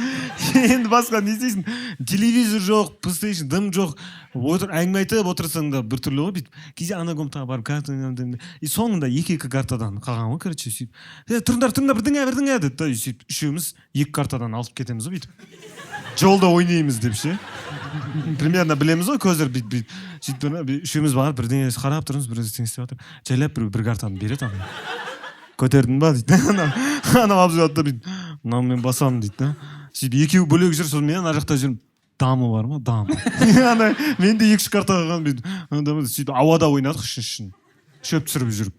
Енді басқа не істейсің? Телевизор жоқ, PlayStation дым жоқ, отыр, әңгіме айтып отырсаң да біртүрлі ғой. Бүйтіп кейде ана комнатаға барып карта ойнаймын. И соңында екі екі картадан қалған ғой, короче. Сөйтіп «Е, тұрыңдар, тұрыңдар, бірдеңе, бірдеңе», – деді да. И сөйтіп үшеуміз екі картадан алып кетеміз ғой, бүйтіп жолда ойнаймыз деп ше. Примерно білеміз ғой, көздер бүйтіп бүйтіп. Сөйтіп үшеуміз барып бірдеңе қарап тұрмыз, бір нәрсе істеп жатыр. Жайлап біреу бір картаны береді, ана «көтердің ба?» дейді. Анау алып жүреді да, бүйтіп «мынаны мен басамын» дейді да. Сөйтіп екеуі бөлек жүр, сосын мен ана жақта жүрмін. Дамы бар ма, дамы ана менде екі үш карта қалған бүйтіп ана. Сөйтіп ауада ойнадық үшіншісін, шөп түсіріп жүріп.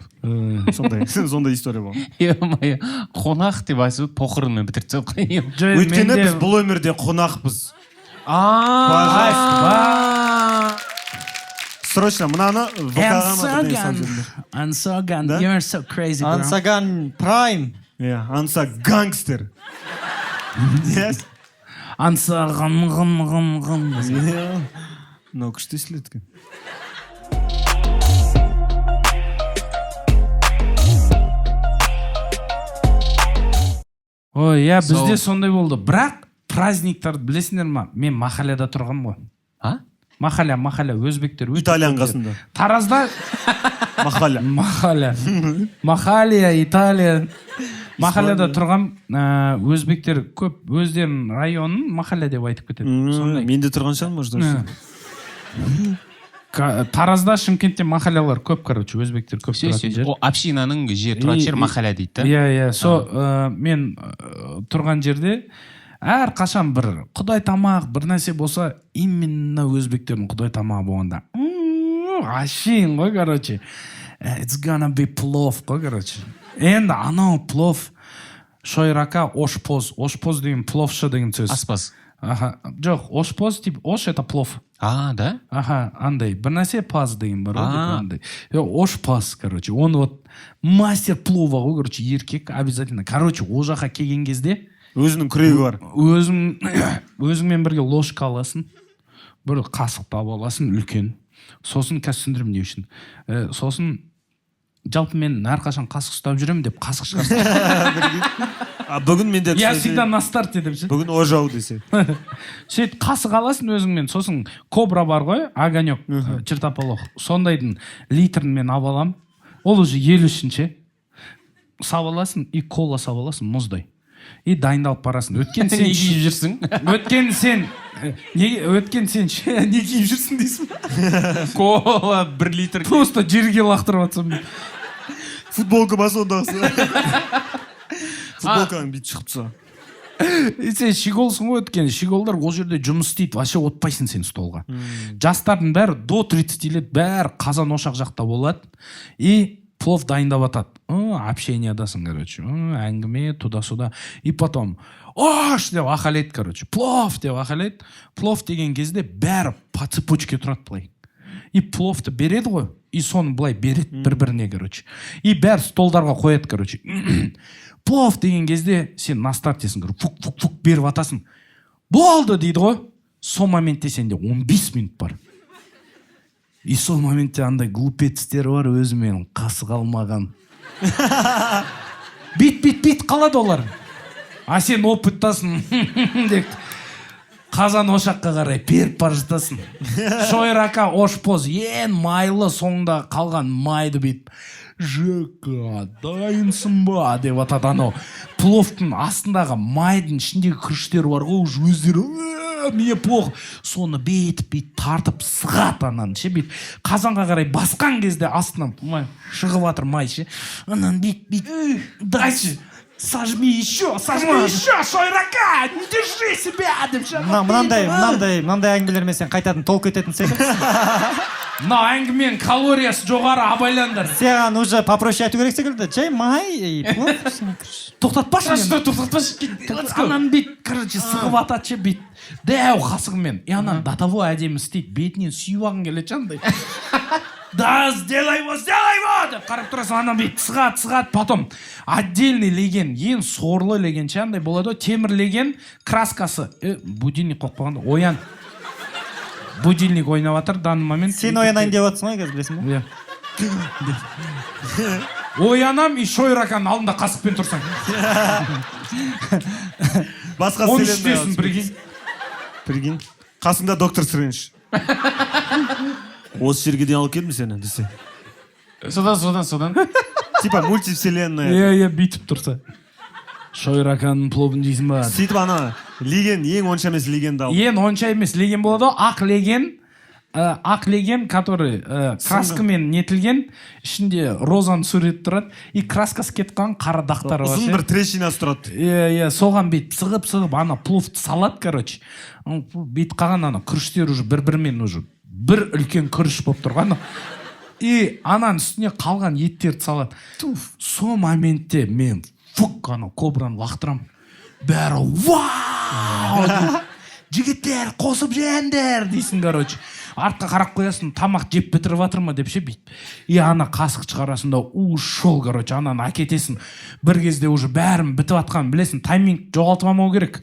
Сондай история болған. Е мое, қонақ деп айтып, похоронмен бітіріп тастадық қой. Жоқ, Өйткені біз бұл өмірде қонақпыз. А. Срочно мынаны ВК-ға ма, бірдеңе салып жіберіңдер. Ансаган, Да? you're so crazy, bro. Ансаган Прайм. Иә, анса гангстер, yes. Ансаган, ғын, ғын, ғын. Иә, мынау күшті естіледі екен. Ой, иә, бізде Сол- сондай болды. Бірақ праздниктарды білесіңдер ма? Мен махалляда тұрғанмын ғой. А. Махалля, махалля, өзбектер өте Италияның көп. қасында. Таразда. Махалля. Махалля, махалия, Италия. Махалляда тұрған өзбектер көп, өздерінің районын махалля деп айтып кетеді. Сондай. Мен де тұрған шығармын, может. Таразда, Шымкентте махаллялар көп, короче, өзбектер көп Все, тұратын все. жер. О, общинаның жер, тұратын жер махалля дейді да. Иә, со мен тұрған жерде әрқашан бір құдай тамақ, бір нәрсе болса, именно өзбектердің құдай тамағы болғанда, әшейін ғой, короче. It's gonna be плов қой, короче. Енді анау плов, шойрака, ошпоз. Ошпоз деген пловшы деген сөз. Аспаз. Аха, жоқ, ошпоз, типа ош — это плов. А, да. Аха, андай бір нәрсе паз деген бар ғой, типа А. андай. Ошпаз, короче, он вот мастер плова ғой, короче, еркек обязательно. Короче, ол жаққа келген кезде Өзінің күрегі бар. Өзіңмен бірге ложка аласың, бір қасық тауып аласың үлкен. Сосын қазір түсіндіремін не үшін. Сосын жалпы мен әрқашан қасық ұстап жүремін деп қасық шығарсың. А бүгін менде Я всегда на старте деп ше. Бүгін ожау десе. Сөйтіп қасық аласың өзіңмен. Сосын Кобра бар ғой, Огонек, чертополох, сондайдың литрін мен алып аламын, ол уже ел үшін ше. Сап аласың и кола сап аласың мұздай и дайындалып барасың. Өткен сен Не киіп жүрсің? Өткен сен неге, өткен сен ше, не киіп жүрсің дейсің ба? Кола 1 литр. Просто жерге лақтырып жатсам. Футболка ма сондағысы? Футболкаң бүйтіп шығып тұрса. И сен щеголсың ғой, өйткені щеголдар ол жерде жұмыс істейді, вообще отпайсың сен столға. Жастардың бәрі до 30 лет, бәрі қазан ошақ жақта болады и плов дайындап жатады. Общениядасың, короче, әңгіме туда сюда и потом ош деп ақалайды, короче, плов деп ақалайды. Плов деген кезде бәрі по цепочке тұрады былай и пловты береді ғой, и соны былай береді бір біріне, короче, и бәрі столдарға қояды. Короче, плов деген кезде сен на стартесің, короче, фук, фук, фук беріп атасың. Болды дейді ғой, сол моментте сенде 15 минут бар. И сол моментте андай глупецтер бар, өзімен қасық алмаған, бит, бит, бит қалады олар, а сен опыттасың деп қазан ошаққа қарай беріп бара жатасың. Шойрака, ошпоз, ең майлы, соңында қалған майды бүйтіп: «Жека, дайынсың ба?» — деп атады. Анау пловтың астындағы майдың ішіндегі күріштер бар ғой, уже өздері: «Мне плохо». Соны бүйтіп, бүйтіп тартып сығады ананы ше. Бүйтіп қазанға қарай басқан кезде астынан май шығып жатыр, май ше. Ананы бүйтіп, бүйтіп: «Дальше сожми еще, сожми еще, Шойрака, не держи себя», — деп ше. Мына мынандай әңгімелермен сен қайтадан толып кететін секілдісің. Мынау әңгіменің калориясы жоғары, абайлаңдар. Саған уже попроще айту керек секілді: жай май и плов. Тоқтатпашы мені. Тоқтатпашы. Ананы бүйтіп, короче, сығып атады ше, бүйтіп дәу қасығымен. И ананы до того әдемі істейді, бетінен сүйіп алғың келеді ше андай. «Да, сделай его, сделай его!» — деп қарап тұрасың. Ана бүйтіп сығады, сығады. Потом отдельный леген, ең сорлы леген ше, андай болады ғой, темір леген, краскасы. Будильник қойып қойғанда оян, будильник ойнап жатыр данный момент. Сен оянайын деп жатрсың ғой қазір, білесің ба? Иә, оянам и Шойраканың алдында қасықпен тұрсаң. Басқа Он вселенная. үштесің, прикинь. Прикинь, қасыңда Доктор Стрэндж: «Осы жерге дейін алып келдім сені», — десе. Содан, содан, содан. Типа мультивселенная. Иә, бүйтіп тұрса, Шойраканың пловын жейсің ба? Сөйтіп ана леген, ең онша емес легенді алып. Ең онша емес леген болады ғой, ақ леген, ақ леген, который краскамен нетілген, ішінде розаның суреті тұрады и краскасы кетіп қалған, қара дақтары бар Ұзын ше. бір трещинасы тұрады. Иә, соған бүйтіп сығып, сығып ана пловты салады, короче. Ана бүйтіп қалған ана күріштер уже бір бірімен уже бір үлкен күріш болып тұрған и ананың үстіне қалған еттерді салады. Сол моментте мен фук анау Кобраны лақтырамын, бәрі «Вау!» дейді. «Жігіттер, қосып жеңдер», — дейсің. Короче, артқа қарап қоясың, тамақ жеп бітіріп жатыр ма деп ше, бүйтіп. И ана қасық шығарасың да, ушел, короче, ананы әкетесің. Бір кезде уже бәрін бітіп жатқанын білесің, тайминг жоғалтып алмау керек.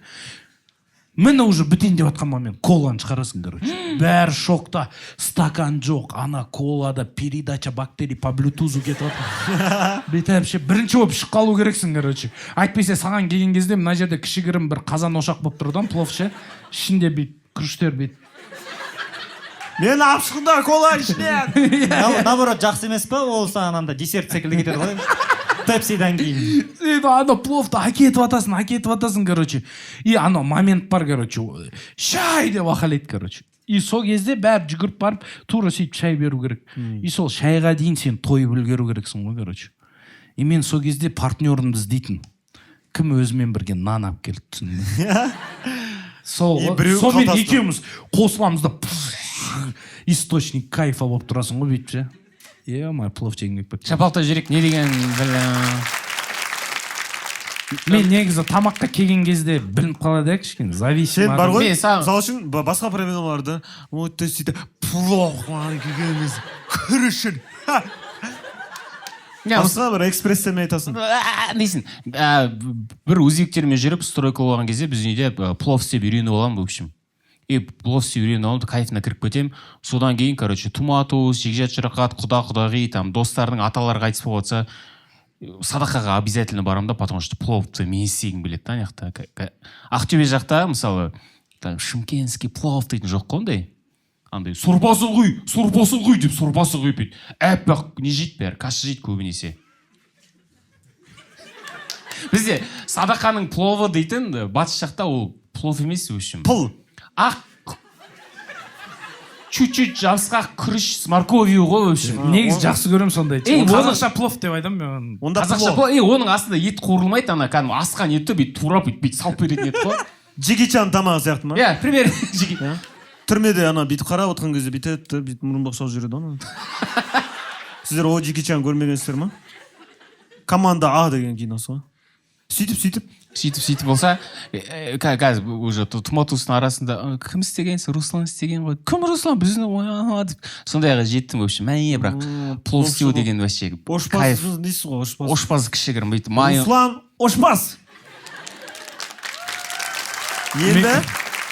Міне, уже бітейін деп жатқан момент, коланы шығарасың. Короче, бәрі шокта, стакан жоқ, ана колада передача бактерий по блютузу кетіп жатыр бүйтіп ше. Бірінші болып шығып қалу керексің, короче. Әйтпесе саған келген кезде мына жерде кішігірім бір қазан ошақ болып тұр да, плов ше, ішінде бүйтіп күріштер бүйтіп. Мені алып шықыңдар кола ішінен. Наоборот, жақсы емес па ол? Саған анда десерт секілді кетеді ғой. Пепсидан кейін. Сөйтіп ана пловты әкетіп жатасың, әкетіп жатасың, короче. И анау момент бар, короче, «Шай!» деп айқайлайды, короче. И сол кезде бәрі жүгіріп барып, тура сөйтіп шай беру керек. И сол шайға дейін сен тойып үлгеру керексің ғой, короче. И мен сол кезде партнерімді іздейтін, кім өзімен бірге нан алып келді, түсіндің бе? Сол И ғой. Біреу Сонымен қалтасынан. Екеуміз қосыламыз да, источник кайфа болып тұрасың ғой бүйтіп ше. Е мое, плов жегім келіп кетті. Шапалақтай жіберейік, не деген, бля. Мен негізі тамаққа келген кезде білініп қалады иә, кішкене зависимый Сен бар адам. ғой, Мен саған- мысалы үшін, басқа проблемаларды вот сөйтіп плов маған келген кезде күрішін. Не, Басқа бір экспрессиямен айтасың. Дейсің. Бір өзбектермен жүріп, стройка болған кезде біздің үйде плов істеп үйреніп аламын, в общем. И плов істеп үйреніп аламын, кайфына кіріп кетемін. Содан кейін, короче, тума туыс, жекжат, жұрағат, құда, құдағи, там достардың аталары қайтыс болып жатса, садақаға обязательно барамын да, потому что пловты мен істегім келеді да. Ана жақта, Ақтөбе жақта, мысалы, там шымкентский плов дейтін жоқ қой ондай. Андай сорпасын құй, сорпасын құй деп, сорпасын құйып, бүйтіп аппақ не жейді, бәрі каша жейді көбінесе. Бізде садақаның пловы дейтін, батыс жақта ол плов емес, в общем. Пыл. Ақ, чуть чуть жабысқақ күріш с морковью ғой, в общем. Негізі жақсы көремін сондай. Ей, Қазақша плов деп айтамын мен оны. Онда Қазақша плов. плов. Ей, оның астында ет қуырылмайды, ана кәдімгі асқан етті бүйтіп турап, бүйтіп бүйтіп салып беретін ет қой. Джеки Чан тамағы сияқты ма? Иә, примерно. Джеки. Түрмеде ана бүйтіп қарап отырған кезде бүйтеді да, бүйтіп мұрын бақшалып жүреді ғой ана. Сіздер о Джеки Чан көрмегенсіздер ма? «Команда А» деген киносы ғой. Сөйтіп, сөйтіп. Сөйтіп, сөйтіп болса, қазір уже тума туыстың арасында: «Кім істеген?» «Руслан істеген ғой». «Кім Руслан?» «Біздің ой, а», деп сондайға жеттім, в общем. Мә, бірақ плов істеу деген вообще кайф. Ошпаз дейсіз ғой, ошпаз. Ошпаз кішігірім, бүйтіп майы. Руслан ошпаз. Енді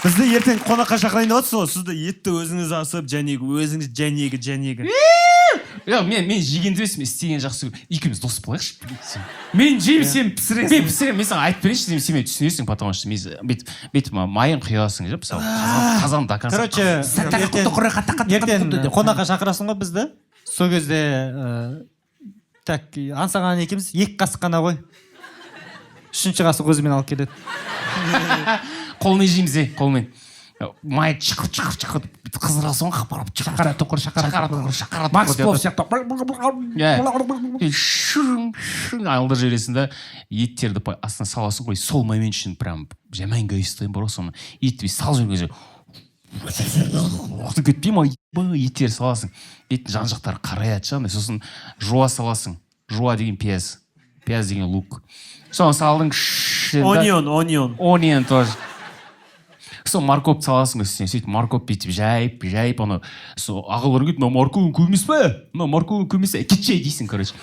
бізді ертең қонаққа шақырайын деп жатсыз ғой. Сізді етті өзіңіз асып, жәнегі өзіңіз, жәнегі, жәнегі. Жоқ, мен жегенді емес, мен істеген жақсы көремін. Екеуміз дос болайықшы. Мен жеймін, сен пісіресің. Мен пісіремін, мен саған айтып берейінші, сен мені түсінесің, потому что мен бүйтіп бүйтіп майын құясың же, мысалы, қазан до конца. Короче, ертең қонаққа шақырасың ғой бізді. Сол кезде так, Аңсаған екеуміз екі қасық қана ғой, үшінші қасық өзімен алып келеді. Қолмен жейміз, е, қолмен. Май чықыр, чықыр, чықыр, бүйтіп қыздырасың ғой, қапарап. Шақара тұқыр, шақара. Шақара тұқыр, шақара. Макс Тұқыр. Плов сияқты. Иә. И шың шың айналдырып жібересің да, еттерді астына саласың ғой. Сол момент үшін прям жаман кайф ұстаймын бар ғой. Соны етті бүйтіп салып жіберген кезде кетпей ма, еттерді саласың, еттің жан жақтары қараяды ше андай. Сосын жуа саласың. Жуа деген пияз, пияз деген лук. Соны салдың, шш деді да. Onion, onion. Onion тоже. Сол морковь саласың үстіне. Сөйтіп морковь бүйтіп жайып жайып, ана сол ағалар келеді: «Мынау морковың көп емес пе? Мынау морковың көп емес пе? Кетші», — дейсің, короче.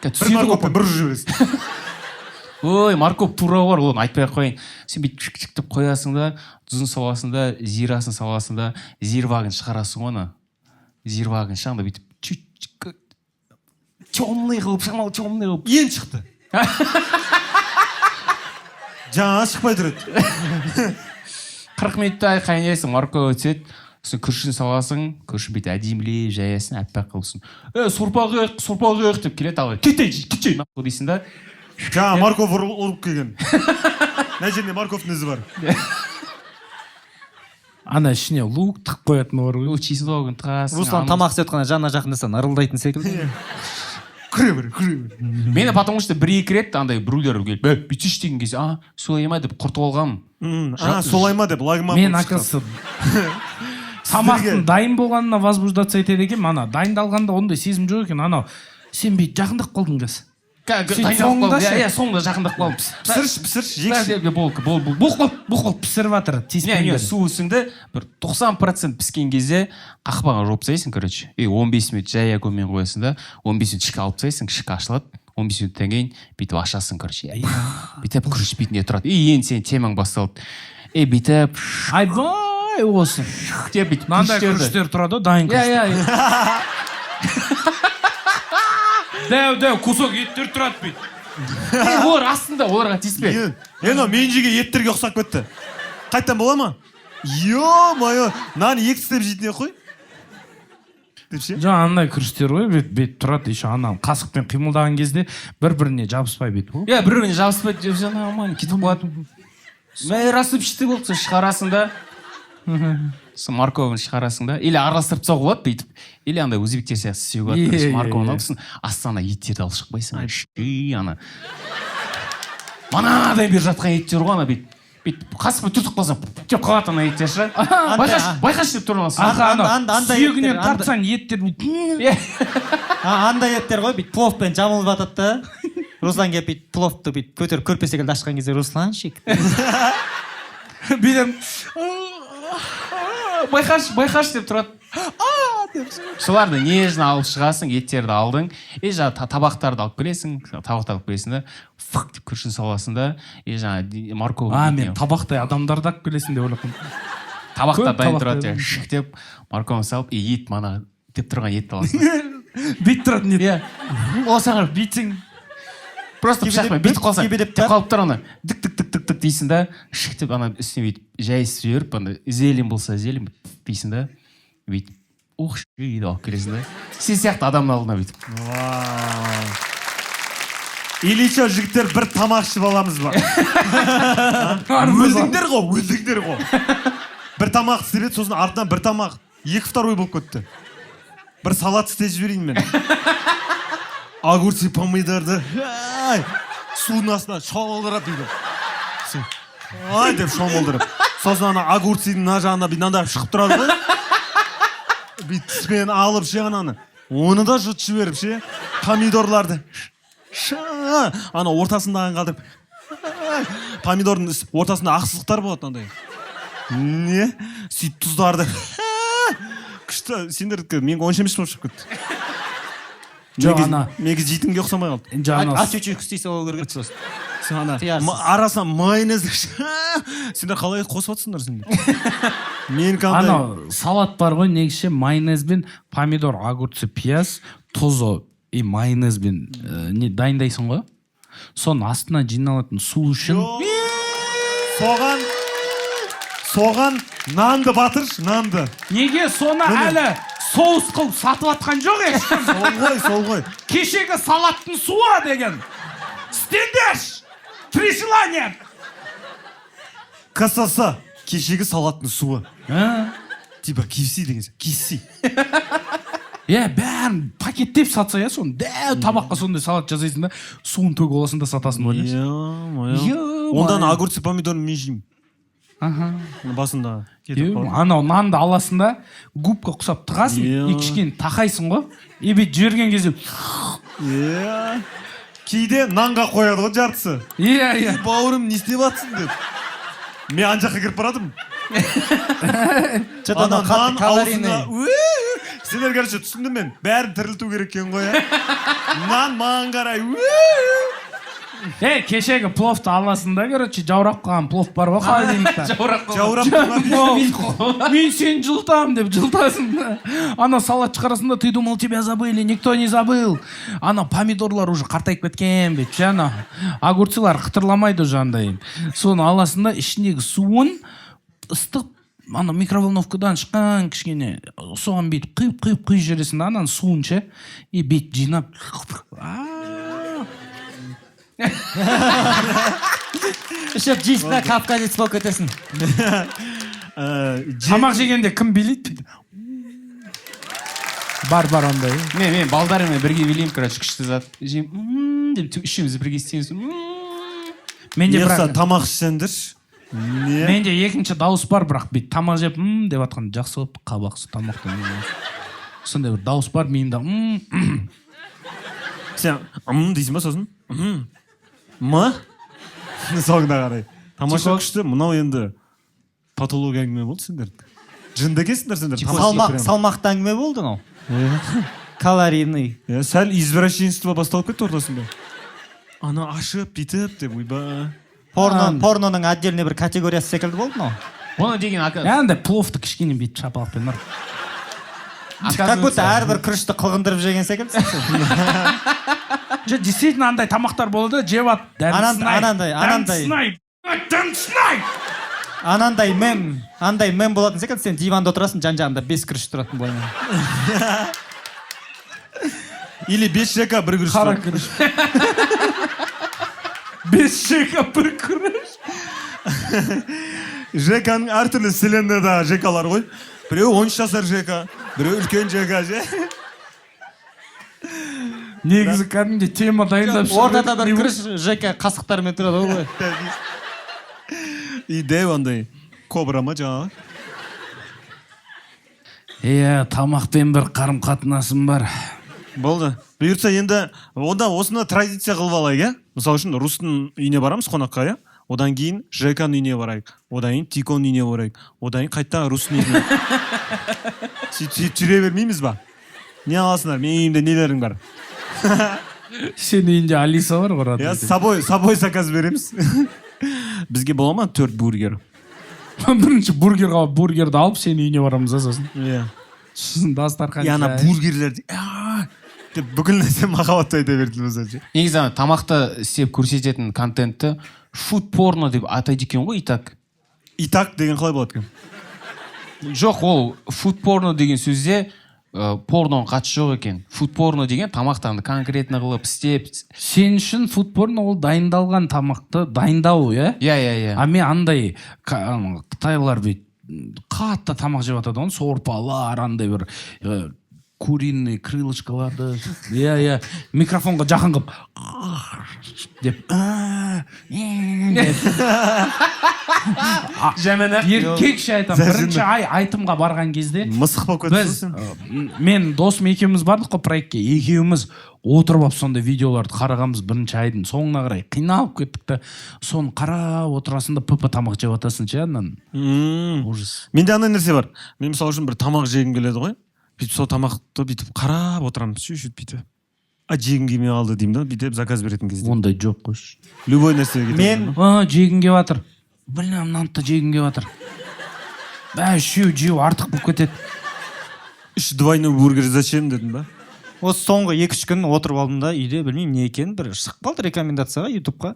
Бір Түседі ғой. морковьпен бір жібересің. Ой, морковь туралы бар, оны айтпай ақ қояйын. Сен бүйтіп чик чик деп қоясың да, тұзын саласың да, зирасын саласың да, зирвагын шығарасың ғой. Ана зирвагын ше, анда бүйтіп чуть темный қылып, шамалы темный қылып. Енді шықты. Жаңа шықпай тұр еді. 40 минуттай қайнайсың, морковь түседі. Сосын күрішін саласың, күрішін бүйтіп әдемілеп жаясың, аппақ қылып. Сосын: «Е, сорпа құйық, сорпа құйық», — деп келеді. Ал «Кетей, кетей, нахуй», — дейсің да. Жаңа морковь ұрып келген. Мына жерінде морковьтың ізі бар. Ана ішіне лук тығып қоятыны бар ғой. Ол чесногын тығасың. Руслан тамақ істеп жатқанда жанына жақындасаң, ырылдайтын секілді. Кіре бер, кіре бер. Мені потому что бір екі рет андай біреулер келіп: «Е, бүйтсейші», — деген кезде, «А, солай ма?» деп құртып алғанмын. «А, солай ма?» деп лагман Мен, болып шықты. оказывается, тамақтың дайын болғанына возбуждаться етеді екенмін. Ана дайындалғанда ондай сезім жоқ екен. Анау сен бүйтіп жақындап қалдың қазір. Сөйтіп соңында ше? Иә, соңында жақындап қалдым. Пісірші, пісірші, жекші. Болды, болды, болды, болды, болды. Пісіріп жатыр. Не, не. Тиіспеңдер. Су сіңді, бір 90% піскен кезде қақпағын жауып тастайсың, короче. И 15 минут жай огоньмен қоясың да, 15 минут ішкі алып тастайсың, ішкі ашылады. 15 минуттан кейін бүйтіп ашасың, короче, бүйтіп күріш бетінде тұрады. И енді сенің темаң басталды. И бүйтіп Айбай, осы деп бүйтіп мынандай күріштерді. Күріштер тұрады ғой, дайын иә күріш. иә иә. Дәу дәу кусок еттер тұрады бүйтіп. Ей, олар астында, оларға тиіспе. Е, мынау мен жеген еттерге ұқсап кетті. Қайтадан бола ма? Ё мое, мынаны екі тістеп жейтін ек қой. Деп ше. Жоқ, андай күріштер ғой, бүйтіп бүйтіп тұрады еще, ана қасықпен қимылдаған кезде бір біріне жабыспай бүйтіп. Иә, бір біріне жабыспайды деп, нормально кетіп қалады. Мә, рассыпчатый болып сол шығарасың да, сол морковын шығарасың да, или араластырып тастауға болады бүйтіп, или андай өзбектер сияқты істеуге болады. Короче, морковын алып, сосын астына еттерді алып шықпайсың ба, ана манадай бері жатқан еттер ғой, ана бүйтіп бүйтіп қасықпен түртіп қалсаң, деп қалады ана еттер ше. Байқашы, байқашы деп тұрып аласың. Аха, анау андай сүйегінен еттер, тартсаң, еттер. Иә. А, андай еттер ғой, бүйтіп пловпен жамылып жатады да, Руслан келіп, бүйтіп пловты бүйтіп көтеріп, көрпе секілді ашқан кезде: «Русланчик». Бүйтіп. Байқашы, байқашы деп тұрады. Соларды нежно алып шығасың, еттерді алдың и жаңағы табақтарды алып келесің, табақтарды алып келесің да, фық деп күрішін саласың да, и жаңағы морковь. А, мен табақтай адамдарды алып келесің деп ойлап қалдым. Табақтар Көп дайын табақтай. тұрады, жаңағы шық деп морковын салып, и ет, мана деп тұрған етті аласың. Бүйтіп тұратын ет. Иә, осыған Бүйтсең. Просто пышақпен бүйтіп қалсаң, кебедеп деп қалып тұр, ана дік дік дік дік дік дейсің да, шық деп ана үстіне бүйтіп жай жіберіп, ана зелень болса, зелень дейсің да, бүйтіп ух деп алып келесің да, сен сияқты адамның алдына бүйтіп. Вау. Или че, жігіттер, бір тамақ ішіп аламыз ба? Өлдіңдер ғой, өлдіңдер ғой. Бір тамақ істеп еді, сосын артынан бір тамақ, екі второй болып кетті. Бір салат істеп жіберейін мен. Огурцы, помидорды, ай, судың астына шомылдырып дейді. Ай деп шомылдырып. Сосын ана огурцидың мына жағында бүйтіп мынандай шығып тұрады ғой. Бүйтіп тіспен алып ше ананы. Оны да жұтып жіберіп ше. Помидорларды ша ана ортасындағын қалдырып. Ай, помидордың ортасында ақ сызықтар болады мынандай. Не? Сөйтіп тұздарды. Күшті, сендердікі менікі онша емес болып шығып кетті. Жоқ, Менікі жейтінге ұқсамай қалды. Жаңа Ачучу істей салу керек еді сосын. Сен ана Қиярсыз. Арасына майонез, сендер қалай қосып жатсыңдар сендер? Менікі андай. Анау салат бар ғой негізі, майонезбен помидор, огурцы, пияз, тұзы и майонезбен не дайындайсың ғой, соның астына жиналатын су үшін. Соған нанды батыршы, нанды. Неге соны әлі соус қылып сатып жатқан жоқ ешкім? Сол ғой, сол ғой. Кешегі салаттың суы деген істеңдерші, три желания. КСС, кешегі салаттың суы. Типа KFC деген сияқты. KFC. Иә, бәрін пакеттеп сатса, иә, соны дәу табаққа сондай салат жасайсың да, суын төгіп аласың да, сатасың, ойлашы. Ё-моё. Ё-моё. Ондан огурцы, помидорын мен жеймін. Басында кетіп қалды. Анау нанды аласың да, губка құсап тығасың и кішкене тақайсың ғой, и бүйтіп жіберген кезде. Иә. Кейде нанға қояды ғой жартысы. Иә иә Бауырым, не істеп жатсың деп. Мен ана жаққа кіріп баратырмын. Че-то Ана анау қатты нан калорийный. аузына. Ууу! Сендер, короче, түсіндім мен. Бәрін тірілту керек екен ғой, иә. Нан маған қарай. Ууу! Ей, кешегі пловты аласың да, короче, жаурап қалған плов бар ғой холодильникта. Жаурап. Жаурап тұрған. Мен сені жылытамын деп жылытасың да, ана салат шығарасың да: «Ты думал, тебя забыли? Никто не забыл». Ана помидорлар уже қартайып кеткен бүйтіп ше, ана огурцылар қытырламайды уже андай. Соны аласың да, ішіндегі суын ыстық ана микроволновкадан шыққан кішкене, соған бүйтіп құйып, құйып, құйып жібересің да ананың суын ше, и бүйтіп жинап. Аа. Ішіп жейсің да, кавказец болып кетесің. Тамақ жегенде кім билейді? Бар, бар ондай. Мен балдарыммен бірге билеймін, короче, күшті зат жеймін. «Ммм» деп үшеуміз бірге істейміз. «Ммм». Менде Неғса бірақ тамақ ішсеңдерші. Не? Менде екінші дауыс бар, бірақ бүйтіп тамақ жеп «м» деп жатқан жақсы болып қабақ тамақтан сондай бір дауыс бар миымда. «М». Сен «м» дейсің ба сосын? «М». М? Соңына қарай. Тамаша, күшті. Мынау енді патология әңгіме болды сендердікі. Жынды екенсіңдер сендер. Тамақ Салмақ, жеп прям. салмақты әңгіме болды мынау. Калорийный. Иә, сәл извращенство басталып кетті ортасында. Ана ашып бүйтіп деп, ойбай. Порно, порноның отдельный бір категориясы секілді болды мынау. Оны деген Андай пловты кішкене бүйтіп шапалақпен ұрып. Как будто әрбір күрішті қылғындырып жеген секілдісің сен. Жоқ, действительно андай тамақтар болады, жеп алып дәмдісін ай, Анандай, анандай. Дәмдісін ай, дәмдісін ай. Анандай мем, андай мем болатын секілді: сен диванда отырасың, жан жағында бес күріш тұратын былай. Или бес ЖК, бір күріш. Қара күріш. Бес ЖК, бір күріш. ЖК-ның әртүрлі вселенныйдағы ЖК-лар ғой: біреуі 13 жасар ЖК, біреуі үлкен ЖК ше. Негізі кәдімгідей тема дайындап шығып Ортада бір едік. күріш, ЖК қасықтармен тұрады ғой былай. И дәу андай кобра ма жаңағы. Иә, тамақпен бір қарым қатынасым бар. Болды, бұйыртса, енді онда осыны традиция қылып алайық, иә. Мысалы үшін, Рустың үйіне барамыз қонаққа, иә, одан кейін ЖК-ның үйіне барайық, одан кейін Тиконың үйіне барайық, одан кейін қайтадан Рустың үйіне. Сөйтіп сөйтіп жүре бермейміз ба? Не аласыңдар? Менің үйімде нелерің бар? Сенің үйінде Алиса бар ғой. Иә, с собой заказ береміз. Бізге бола ма төрт бургер? Бірінші бургерға, бургерді алып, сенің үйіне барамыз да, сосын Иә. сосын дастархан И ана жайып. Бургерлерді «А!» деп, бүкіл нәрсе махаббатты айта берді ше. Негізі ана тамақты істеп көрсететін контентті фуд порно деп атайды екен ғой, и так. И так деген қалай болады екен? Жоқ, ол фуд порно деген сөзде порноның қатысы жоқ екен. Фуд порно деген тамақты андай конкретно қылып істеп. Сен үшін фуд порно ол дайындалған тамақты дайындау, иә? Иә. А мен андай ана қытайлар бүйтіп қатты тамақ жеп жатады ғой, сорпалар, андай бір куриный крылышкаларды, иә, микрофонға жақын қылып деп, «А, е» деп. Жаман. Еркекше айтамын, бірінші ай айтымға барған кезде Мысық болып кетті біз сен. Мен досым екеуміз бардық қой проектке, екеуміз отырып алып сондай видеоларды қарағанбыз. Бірінші айдың соңына қарай қиналып кеттік та, соны қарап отырасың да, пп тамақ жеп жатасың ше анан. Ужас. Менде андай нәрсе бар: мен, мысалы үшін, бір тамақ жегім келеді ғой, бүйтіп сол тамақты бүйтіп қарап отырамын, чуть бүйтіп, а жегім келмей қалды деймін да, бүйтіп заказ беретін кезде. Ондай жоқ қойшы. Любой нәрсеге кетемін. Мен А, жегім келіп жатыр, бля, мынаны да жегім келіп жатыр, бә, үшеу жеу артық болып кетеді. Үш двойной бургер зачем дедім ба? Осы соңғы 2-3 күн отырып алдым да үйде, білмеймін не екенін, бір шығып қалды рекомендацияға Ютубқа,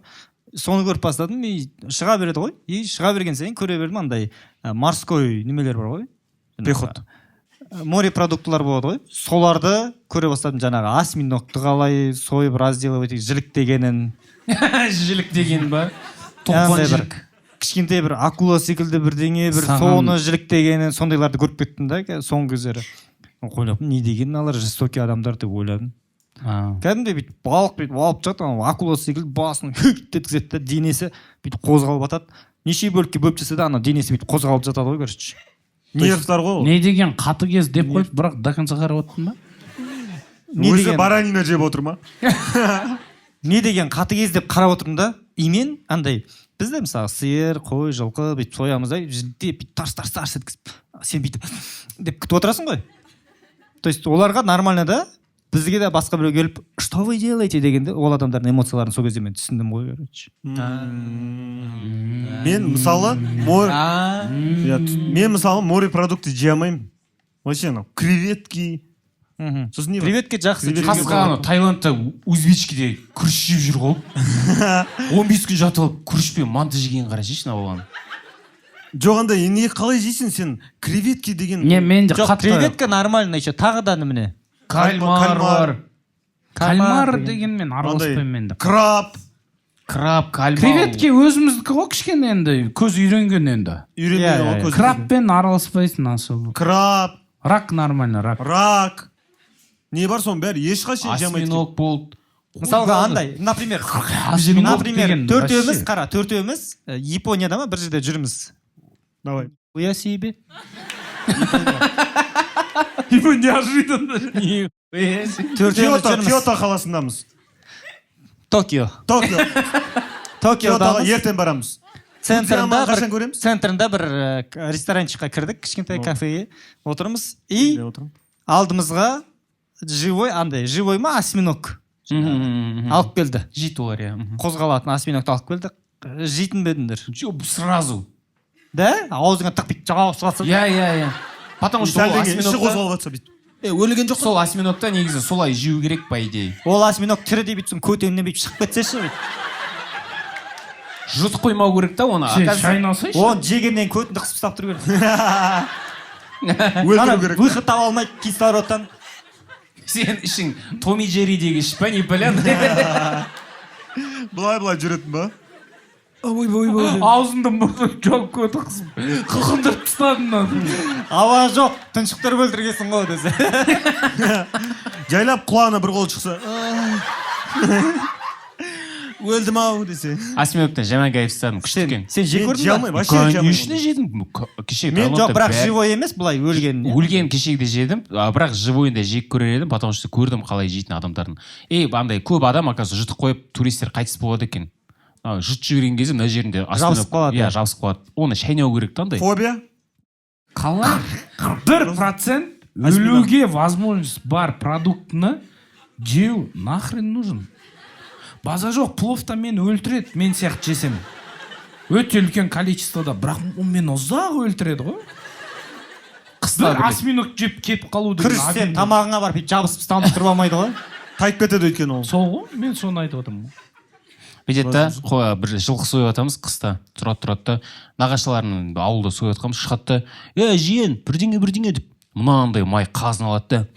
соны көріп бастадым. И шыға береді ғой, и шыға берген сайын көре бердім. Андай морской немелер бар ғой. Пехот. Морепродуктылар болады ғой, соларды көре бастадым. Жаңағы осьминогты қалай сойып, разделывать, жіліктегенін. Жілік деген ба? Андай бір Жілік. Кішкентай бір акула секілді бірдеңе бір, соны жіліктегенін, сондайларды көріп кеттім да соңғы кездері. Ойлаппын, не деген мыналар жестокий адамдар деп ойладым. Кәдімгідей бүйтіп балық бүйтіп алып шығады, анау акула секілді басын хүк еткізеді да, денесі бүйтіп қозғалып жатады. Неше бөлікке бөліп тастаса да, анау денесі бүйтіп қозғалып жатады ғой, короче. Нервтар ғой ол. Не деген қатыгез деп қойып, бірақ до конца қарап отырдың ба? Не Өзі деген баранина жеп отыр ма? Не деген қатыгез деп қарап отырмын да. И мен андай, бізде мысалы сиыр, қой, жылқы бүйтіп соямыз да, жіліктеп бүйтіп тарс тарс тарс еткізіп, сен бүйтіп деп күтіп отырасың ғой. То есть оларға нормально да, бізге де басқа біреу келіп «Что вы делаете?» дегенде, ол адамдардың эмоцияларын сол кезде мен түсіндім ғой, короче. Мен мысалы Иә, мен мысалы морепродукты жей алмаймын вообще, анау креветки, сосын не бар? Креветка жақсы. Креветка. Жеуге Қасқа болады. анау Таиландта узбечкеде күріш жеп жүр ғой, 15 күн жатып алып күріш пен манты жегенін қарасайшы мына баланың. Жоқ, андай не, қалай жейсің сен креветки деген? Не, мен де Жоқ, қатты креветка нормально еще, тағы да немене? Кальмар Кальмар. бар. Кальмар деген. деген мен Андай араласпаймын мен де. Краб. Краб, кальмар. Креветка өзіміздікі ғой, кішкене енді көз үйренген енді. Үйренбеген Иә, ғой иә, көз. Крабпен араласпайсың особо. Краб. Рак нормально, рак. Рак, не бар, соның бәрі ешқашан жей алмайды. Осьминог болды. Мысалға андай, например, Осьминог например, деген төртеуміз, вообще. қара, төртеуміз Японияда ма, бір жерде жүрміз. Давай. Я себе. Неожиданно. Төртеуміз Киото. жүрміз. Киото қаласындамыз. Токио. Токио. Киотоға Токиодамыз. ертең барамыз. Центрында Фудзияманы бір қашан көреміз? Центрында бір ресторанчикқа кірдік, кішкентай кафеге отырмыз и Деп отырмын. Алдымызға живой, андай живой ма, осьминог алып келді. Жейді олар, иә. Қозғалатын осьминогты алып келді. Жейтін бе едіңдер? Жоқ, сразу. Да, аузыңа тық, бүйтіп жауып салса. Иә, потому что ол Сәлден кейін іші осьминогта қозғалып жатса бүйтіп. Өлген жоқ. Сол осьминогта негізі солай жеу керек по идее. Ол осьминог тірідей бүйтсең, көтеннен бүйтіп шығып кетсеші бүйтіп. Жұтып қоймау керек та оны. Сен Оказывается, шайналсайшы. Оны жегеннен көтіңді қысып ұстап тұру керек. Өлтіру Ана керек. выход таба алмайды кислородтан. Сен ішің Том и Джерридегі іш па, не білем. Былай былай жүретін ба? Аузымды, мұрнымды жауып, көті қысып, қылқындырып тастадым мынаны. Ауа жоқ, тұншықтырып өлтіргенсің ғой десе. Жайлап құлағына бір қол шықса, өлдім ау десе. Осьминогтан жаман кайф ұстадым, күшті Сен, екен. сен жек Мен көрдің жей ба? алмаймын, вообще жей алмаймын. Конечно, жедім. Кеше Мен жоқ, Таиландта бірақ бәрі- живой емес, былай өлген. Өлген кешегіде жедім, а, бірақ живойын да жек көрер едім, потому что көрдім қалай жейтін адамдардың. И андай көп адам, оказывается, жұтып қойып, туристер қайтыс болады екен. А, жұтып жіберген кезде мына жерінде Жабысып қалады, иә иә. Жабысып қалады. Оны шайнау керек та андай. Фобия. Қалай 1% өлуге возможность бар продуктыны жеу нахрен нужен? База жоқ, пловта мені өлтіреді, мен сияқты жесем өте үлкен количествода, бірақ ол мені ұзақ өлтіреді ғой. Қыста бір осьминог жеп кетіп қалу деген Күріш сен обидно. Тамағыңа барып бүйтіп жабысып ұсталып тұрып алмайды ғой. Тайып кетеді өйткені ол. Сол ғой, мен соны айтып отырмын. Бүйтеді да, бір жылқы сойып жатамыз қыста. Тұрады, тұрады да, нағашыларының ауылда сойып жатқанбыз. Шығады да: «Е, жиен, бірдеңе, бірдеңе», – деп, мынандай май қазын алады да,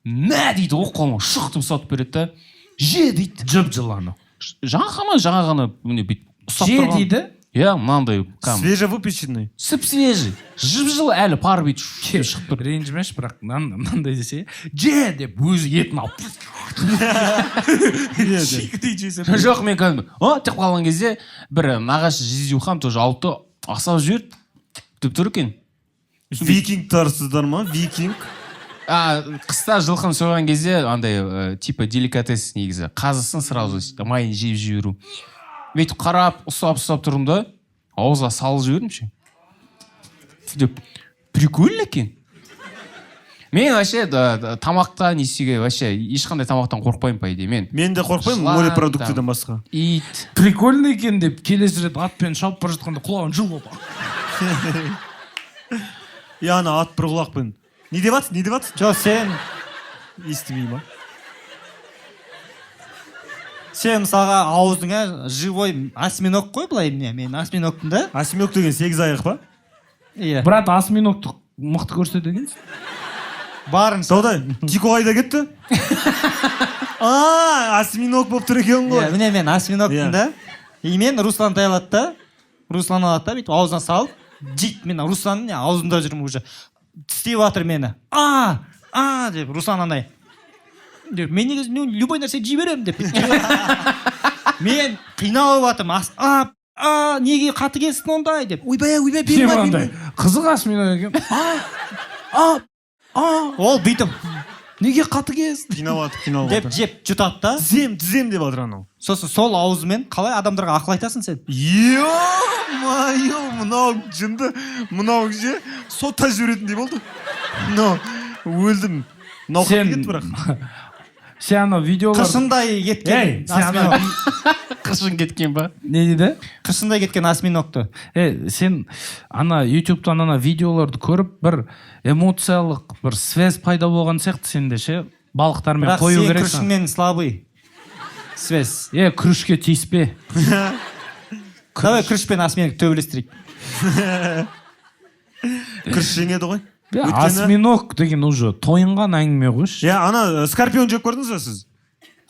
«Мә», – дейді ғой, қолыма шық деп ұстатып береді да, «Же», – дейді. Жып жылы анау. Жаңа ғана, жаңа ғана, міне, бүйтіп ұстап Же тұрған. дейді. Иә, мынандай кәдімгі Свежевыпеченный. сүп свежий, жып жылы, әлі пар бүйтіп шу шығып тұр. Ренжімеші, бірақ мынандай десе, «Же» деп, өзі етін алып, шикідей жесе. Жоқ, мен кәдімгі «О» деп қалған кезде бір нағашы жездеухам тоже алды да, асап жіберді деп тұр екен. Викингтарсыздар ма, викинг? А қыста жылқыны сойған кезде андай типа деликатес негізі, қазысын сразу майын жеп жіберу. Бүйтіп қарап, ұстап ұстап тұрдым да, ауызға салып жібердім ше деп, прикольно екен. Мен вообще да, тамақта не істеуге, вообще ешқандай тамақтан қорықпаймын, по идее, мен. Мен де қорықпаймын Жылан, морепродуктыдан там. басқа. Ит. Прикольно екен деп, келесі рет атпен шауып бара жатқанда құлағын жұлып алып. Иә, ана ат бір құлақпен не деп жатсың, не деп жатсың? Жоқ, сен Естімей ма? Сен мысалға аузыңа живой осьминог қой былай, міне, мен осьминогпын да. Осьминог деген сегіз аяқ па? Иә. Брат, осьминогты мықты көрсетеді екенсің. Барынша. Саудай Тико қайда кетті? А, осьминог болып тұр екен Иә, ғой. міне, мен осьминогпын Иә. да. И мен Руслан алады да, Руслан алады да, бүйтіп аузына салып жейді. Мен Русланның, міне, аузында жүрмін уже, тістеп жатыр мені, «А, а» деп. Руслан андай деп, «Мен негізі, ну, любой нәрсе жей беремін» деп. Мен қиналып жатырмын. А, а, неге қатты кестің ондай деп. Ойбай, ойбай! Сен андай қызық осьминог екен. А, а, а! Ол бүйтіп Неге қатты кестің? Қиналып жатыр, қиналып деп жатыр. Жеп жұтады да. Тізем, тізем деп жатыр анау. Сосын сол аузымен қалай адамдарға ақыл айтасың сен? Ё-моё, мынау жынды, мынау ше сотта жіберетіндей болды мынау. Өлдім, мынау Сен қатты кетті бірақ. Сен анау видеолар Қыршындай кеткен Ей, сен ана осьминог. Қыршын кеткен ба? Не дейді? Қыршындай кеткен осьминогты. Е, сен ана ютубтан ана видеоларды көріп, бір эмоциялық бір связь пайда болған сияқты сенде ше, балықтармен. Бірақ Қою сен керек. күрішіңмен слабый связь. Е, күрішке тиіспе. Давай күріш пен осьминог төбелестірейік. Күріш жеңеді ғой. Е, Өйткені- осьминог деген уже тойынған әңгіме ғой ше. Иә, ана скорпион жеп көрдіңіз ба сіз?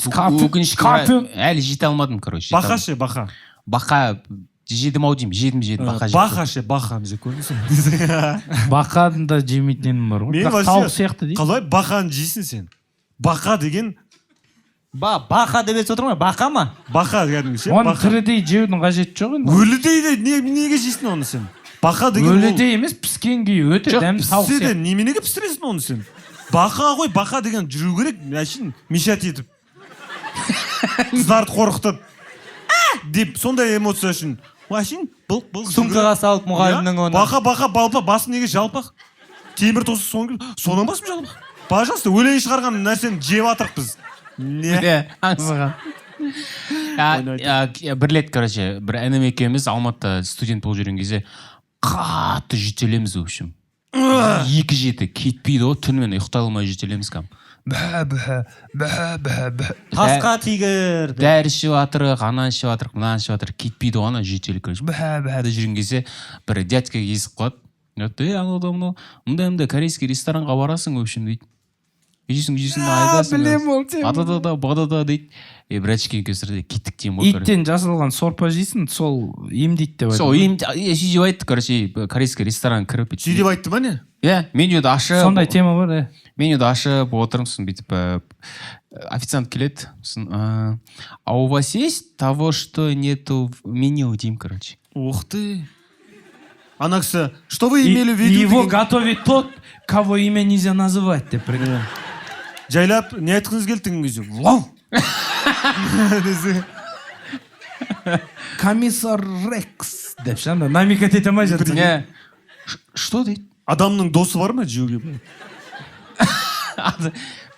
Өкінішке орай, Скорпион. әлі жете алмадым, короче, жете Бақа алмадым. ше, бақа? Бақа жедім ау деймін, жедім, жедім, бақа жедім. Бақа ше, бақаны жеп көрдіңіз ба? Бақаны да жемейтін едім бар ғой, Мен бірақ вообще- тауық сияқты дейді. Қалай бақаны жейсің сен? Бақа деген Ба, бақа деп естіп отырмын ғой, бақа ма? Бақа кәдімгі ше, Оны бақа. тірідей жеудің қажеті жоқ енді. Өлідей де неге жейсің оны сен? Бақа деген ол- Өлідей емес, піскен күйі өте Жоқ, дәмді, тауық Піссе де, сияқты. неменеге пісіресің оны сен? Бақа ғой, бақа деген жүру керек әшейін мешать етіп, қыздарды қорқытып деп, сондай эмоция үшін әшейін былқ былқ жүру керек. Сумкаға салып мұғалімнің Иә? оны. Бақа, бақа, балпа, басы неге жалпақ? Темір тосы, соны соның басым жалпақ. Пожалуйста, өлең шығарған нәрсені жеп жатырық біз, не? Иә, аңсаған. А, а, бір рет, короче, бір інім екеуміз Алматыда студент болып жүрген кезде қатты жөтелеміз. В общем, екі жеті кетпейді ғой, түнімен ұйықтай алмай жөтелеміз кәдімгі. Бә, бә, бә, бә, бә. Тасқа тигір деп. Дәрі ішіп жатырық, ананы ішіп жатырық, мынаны ішіп жатырық, кетпейді ғой ана жөтел. Короче, бә, бә деп жүрген кезде бір дядька кезіп қалады. Айтады: «Ей, анау да мынау, мындай мындай корейский ресторанға барасың, в общем, — дейді, — жейсің, жейсің да айтасың». Білемін ол теманы. «Ада да да, бада да», — дейді. Е, братишка екеуміз сразу кеттік деймін ғой, короче. Иттен жасалған сорпа жейсің, сол емдейді деп Сол айтады. Ем, сөйтіп айтты, короче, корейский ресторан кіріп бүйтіп- Сөйтіп айтты ма, не? Иә, менюді ашып. Сондай тема бар, иә. Менюді ашып отырмын, сосын бүйтіп официант келеді, сосын: «А у вас есть того, что нету в меню?» — деймін, короче. Ух ты, ана кісі: «Что вы И- имели в виду?» Его деген- готовит тот, кого имя нельзя называть, деп прикинь. Жайлап не айтқыңыз келді деген кезде: «Вау!» десе. Комиссар Рекс деп ше, анда намекать ете алмай жатыр. Иә. «Что?» — дейді. Адамның досы бар ма жеуге?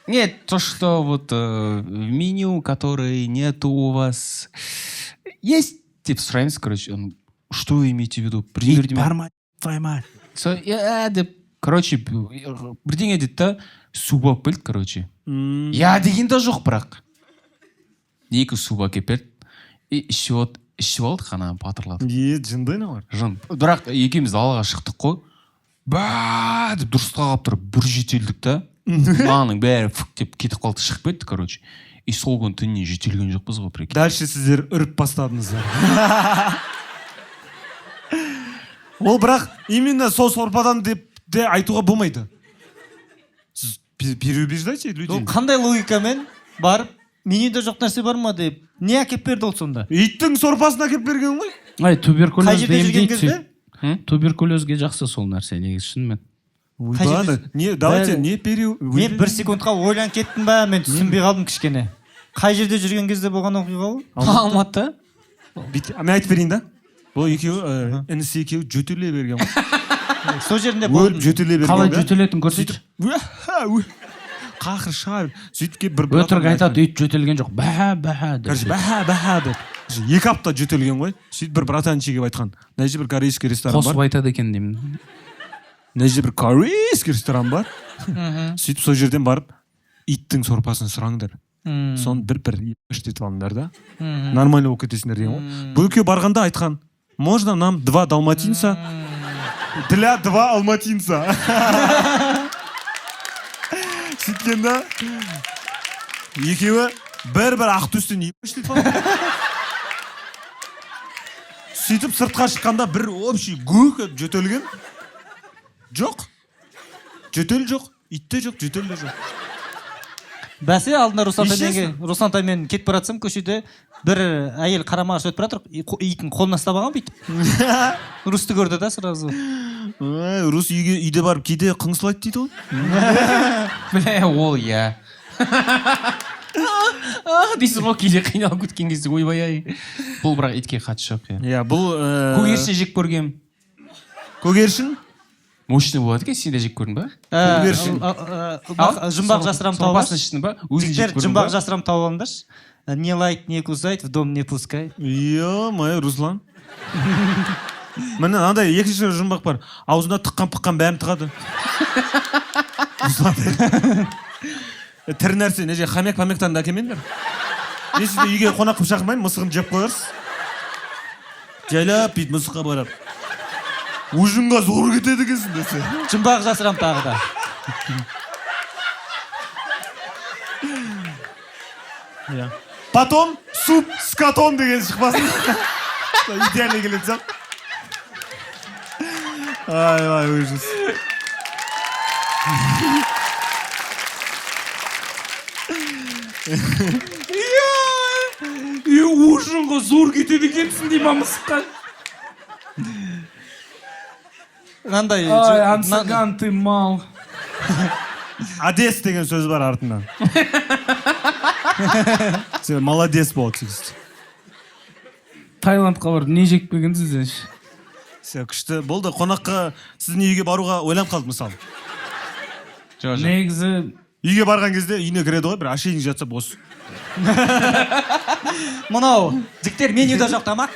Нет, то, что вот в меню, который нету у вас, есть, деп сұраймыз, короче. Он: «Что вы имеете в виду?» Бірдеңе, Ит бірдеме. бар ма, твою мать? Иә деп, короче, бірдеңе деді да, суп алып келді, короче. Я деген де жоқ, бірақ екі суп әкеліп берді и ішіп алдық, ана батырлатып. Е, жынды аналар. Жын. Бірақ екеуміз далаға шықтық қой, бә деп дұрыстап қалып тұрып бір жөтелдік та, мынаның бәрі фук деп кетіп қалды, шығып кетті, короче. И сол күні түніне жөтелген жоқпыз ғой, прикинь. Дальше сіздер үріп бастадыңыздар. Ол бірақ именно сол сорпадан деп те айтуға болмайды. Сіз переубеждайте людей. Ол қандай логикамен барып, менюде жоқ нәрсе бар ма деп, не әкеліп берді ол сонда? Иттің сорпасын әкеліп берген ғой. Ай, Қай туберкулезді жерде жүрген емдейді кезде? сөйтіп. Туберкулезге жақсы сол нәрсе негізі, шынымен. Қай жерде- Ладно, не давайте Бәрі- не пере Мен бір секундқа ойланып кеттім ба, мен түсінбей қалдым кішкене. Қай жерде жүрген кезде болған оқиға ол? Алматы. Мен айтып берейін да. Бұл екеуі, інісі екеуі жөтеле берген ғой. Сол жерінде Өліп болдым. жөтеле берген Қалай да. жөтелетінін көрсетші. Уә, уә. Қақыр шығар. Сөйтіп келіп бір Өтірік айтады, ит жөтелген жоқ, бә, бә деп. Короче, бәһә, бәһә деп. 2 апта жөтелген ғой. Сөйтіп бір братанчик келіп айтқан: «Мына жерде бір корейский ресторан Қосып бар. айтады екен деймін. Мына жерде бір корейский ресторан бар. Сөйтіп сол жерден барып иттің сорпасын сұраңдар. Соны бір бір етіп алыңдар да, нормально болып кетесіңдер», — деген ғой. Бұл екеуі барғанда айтқан: «Можно нам два далматинца для два алматинца?» Сөйткен да, екеуі бір бір ақтөстен етіп алған. Сөйтіп сыртқа шыққанда бір общий гүк етіп жөтелген. Жоқ, жөтел жоқ, ит те жоқ, жөтел де жоқ. Бәсе, алдында Руслан Исчезли. Руслан таймен кетіп бара жатсам, көшеде бір әйел қарама қарсы өтіп бара жатыр, итін қолына ұстап алған бүйтіп. Русты көрді да сразу. Ой, рус үйге, үйде барып кейде қыңсылайды дейді ғой. Бля, ол иә дейсің ғой кейде қиналып кеткен кезде, ойбай ай. Бұл бірақ итке қатысы жоқ, иә. Иә, бұл Көгершін жек көргенмін. Көгершін. Мощный болады екен, сен де жек көрдің ба? Көгершін. Жұмбақ жасырам тауып Сорпасын іштің ба, өзің жек Жігіттер, көрдің жұмбақ ба? жасырам тауып алыңдаршы. Не лает, не кусает, в дом не пускает. Е-мое, Руслан, міне, андай екінші жұмбақ бар: аузына тыққан пыққан бәрін тығады. Руслан, тірі нәрсе не же, хомяк помяктарын да әкелмеңдер. Мен сізді үйге қонақ қылып шақырмаймын, мысығымды жеп қоярсыз. Жайлап бүйтіп мысыққа барып, ужинға зор кетеді екенсің десе. Жұмбақ жасырам тағы да. Иә, «Потом суп с котом» деген шықпасын, идеально келетін сияқты. Ай, ай, ужас. Е, ужинға зор кетеді екенсің дей ма мысыққа? Мынандай Ай, ансаган, ты мал. «Одес» деген сөз бар артынан. Сен молодец болады. Таиландқа барып не жеп келгенсіз сен? Все, күшті болды. Қонаққа сіздің үйге баруға ойланып қалдым, мысалы. Жоқ, жоқ. Негізі Үйге барған кезде үйіне кіреді ғой, бір ошейник жатса, бос. Мынау, жігіттер, менюда жоқ тамақ.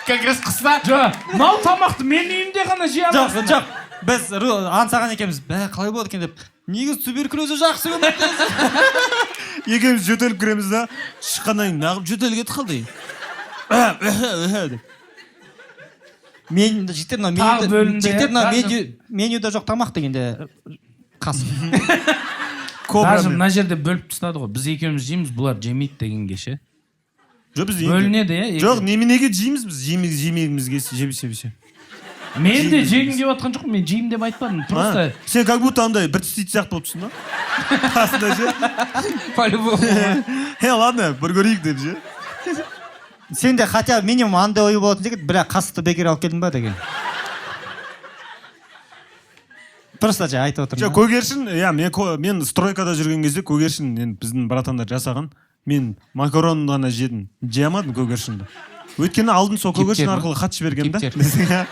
Как раз қыста. Жоқ, мынау тамақты мен үйімде ғана жей Жоқ, аламын. жоқ. Біз Аңсаған екеуміз, бә, қалай болады екен деп. Негізі туберкулезі жақсы көмектесті. Екеуміз жөтеліп кіреміз да, шыққаннан кейін неғып жөтел кетіп қалды деп. Мен, жігіттер, мынау Тағы менюде, бөлінді, жігіттер, мынау даже- менюда жоқ тамақ дегенде қасық. Даже мына жерде бөліп тастады ғой, біз екеуміз жейміз, бұлар жемейді дегенге ше. Жоқ, біз Бөлінеді, иә? Жоқ, неменеге жейміз біз, жемегімізге жемесе. Мен де жегім келіп жатқан жоқпын, мен жеймін деп айтпадым просто. Сен как будто андай бір тістейтін сияқты болып тұрсың да қасында ше. По-любому. Е, ладно, бір көрейік деп ше. Сенде хотя бы минимум андай ой болатын секілді, бірақ қасықты бекер алып келдің ба деген. Просто жай айтып отырмын. Жоқ, көгершін, иә, мен стройкада жүрген кезде көгершін енді біздің братандар жасаған. Мен макарон ғана жедім, жей алмадым көгершінді. Өйткені алдын сол көгершін Кептер ма? арқылы хат жібергенмін да. Кептер.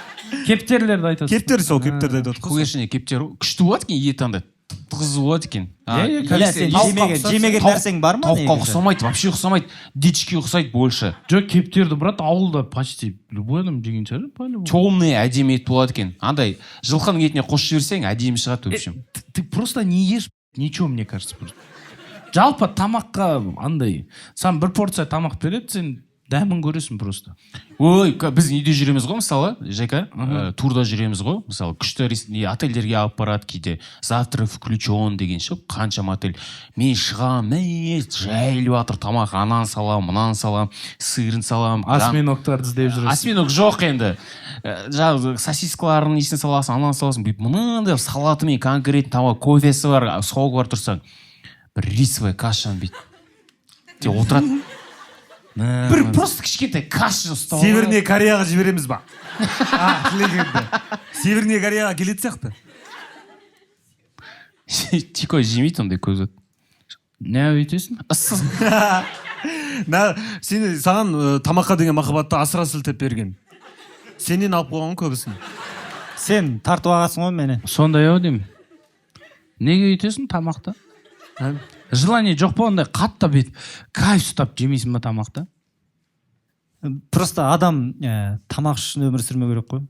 Кептерілерді айтасың. Кептер, сол кептерді айтып отыр. Көгершін, кептер күшті болады екен, еті андай тығыз болады екен. Иә, Бля, сен жемеген нәрсең бар ма Тауыққа негізі? ұқсамайды, вообще ұқсамайды. Дичке ұқсайды больше. Жоқ, кептерді, брат, ауылда почти любой адам жеген шығар, по-любому. Темный әдемі ет болады екен. Андай жылқының етіне қосып жіберсең, әдемі шығады, в общем. Ты просто не ешь ничего, мне кажется, просто. Жалпы тамаққа андай, саған бір порция тамақ береді, сен дәмін көресің просто. Ой, біз үйде жүреміз ғой, мысалы, Жека, турда жүреміз ғой, мысалы, күшті не, отельдерге алып барады кейде, завтрак включен деген ше, қаншама отель. Мен шығамын, мә, жайылып жатыр тамақ, ананы саламын, мынаны саламын, сырын саламын. Осьминогтарды іздеп жүресің. Осьминог жоқ енді. Жаңағы сосискаларын несін саласың, ананы саласың, бүйтіп мынандай салатымен конкретно тамақ, кофесі бар, согы бар тұрсаң, бір рисовая кашаны бүйтіп деп отырады. Бір просто кішкентай каша ұстап алып. Северный Кореяға жібереміз ба? Тілегенді. Северный Кореяға келетін сияқты. Тико жемейді ондай көз от. Не өйтесің? Ыссы. На, сен, саған тамаққа деген махаббатты асыра сілтеп берген. Сенен алып қойған көбісін. Сен тартып алғансың ғой мені. Сондай ау деймін. Неге өйтесің тамақты? Желание жоқ па ондай қатты бүйтіп кайф ұстап жемейсің ба тамақты? Просто адам тамақ үшін өмір сүрмеу керек қой.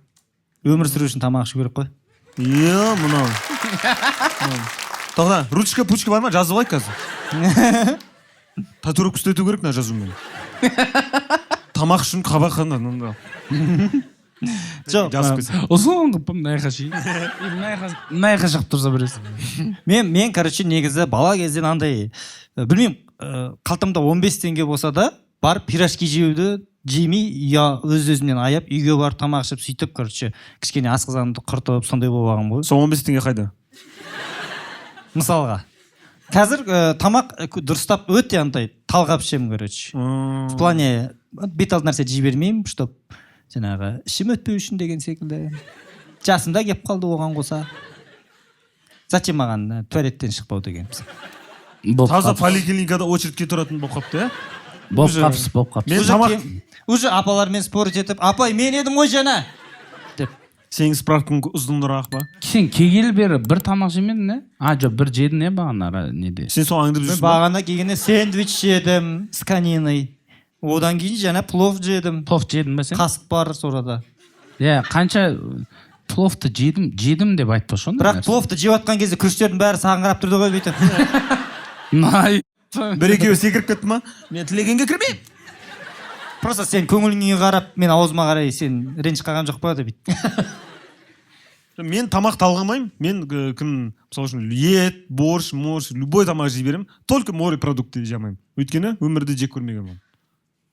Өмір сүру үшін тамақ ішу керек қой. Е, мынау. Тоқта, ручка, пучка бар ма? Жазып алайық қазір. Татуировка істету керек мына жазумен. Тамақ үшін қабақ қандай мында. Жоқ, Жазып кетсең. Ұзын қылып мына жаққа шейін. Мына жаққа шығып тұрса бересің. Мен, короче, негізі бала кезден андай, білмеймін, қалтамда 15 теңге болса да, барып пирожки жеуді жемей, я өз өзімнен аяп, үйге барып тамақ ішіп, сөйтіп, короче, кішкене асқазанымды құртып, сондай болып алғанмын ғой. Сол 15 теңге қайда? Мысалға. Қазір тамақ дұрыстап өте андай талғап ішемін, короче. В плане бет алды нәрсе жей бермеймін, чтоб жаңағы ішім өтпеу үшін деген секілді. Жасым да келіп қалды оған қоса. Зачем маған туалеттен шықпау деген. Таза поликлиникада очередке тұратын болып қалыпты, иә? Болып қапсыз, болып қапсыз. Мен тамақ Уже апалармен спорить етіп, апай, мен едім ғой жаңа деп. Сенің справкаң ұзынырақ ба? Сен келгелі бері бір тамақ жемедің, не? А, жоқ, бір жедің, не бағана, неде? Сен сол аңдып Мен жүрсің ба? бағана келгенде сэндвич жедім с кониной. Одан кейін жаңа плов жедім. Плов жедің ба сен? Қасық бар сорада. Иә, қанша пловты жедім, жедім деп айтпашы ондай Бірақ нәрсе. пловты жеп жатқан кезде күріштердің бәрі саған қарап тұрды ғой бүйтіп. Най. Бір екеуі секіріп кетті ма? Мен тілегенге кірмеймін. Просто сен көңіліңе қарап, мен аузыма қарай, сен ренжіп қалған жоқ па деп бүйтіп. Мен тамақ талғамаймын. Мен кім, мысалы үшін, ет, борщ, морщ, любой тамақ жей беремін. Только морепродукты жей алмаймын. Өйткені өмірде жек көрмегенмін.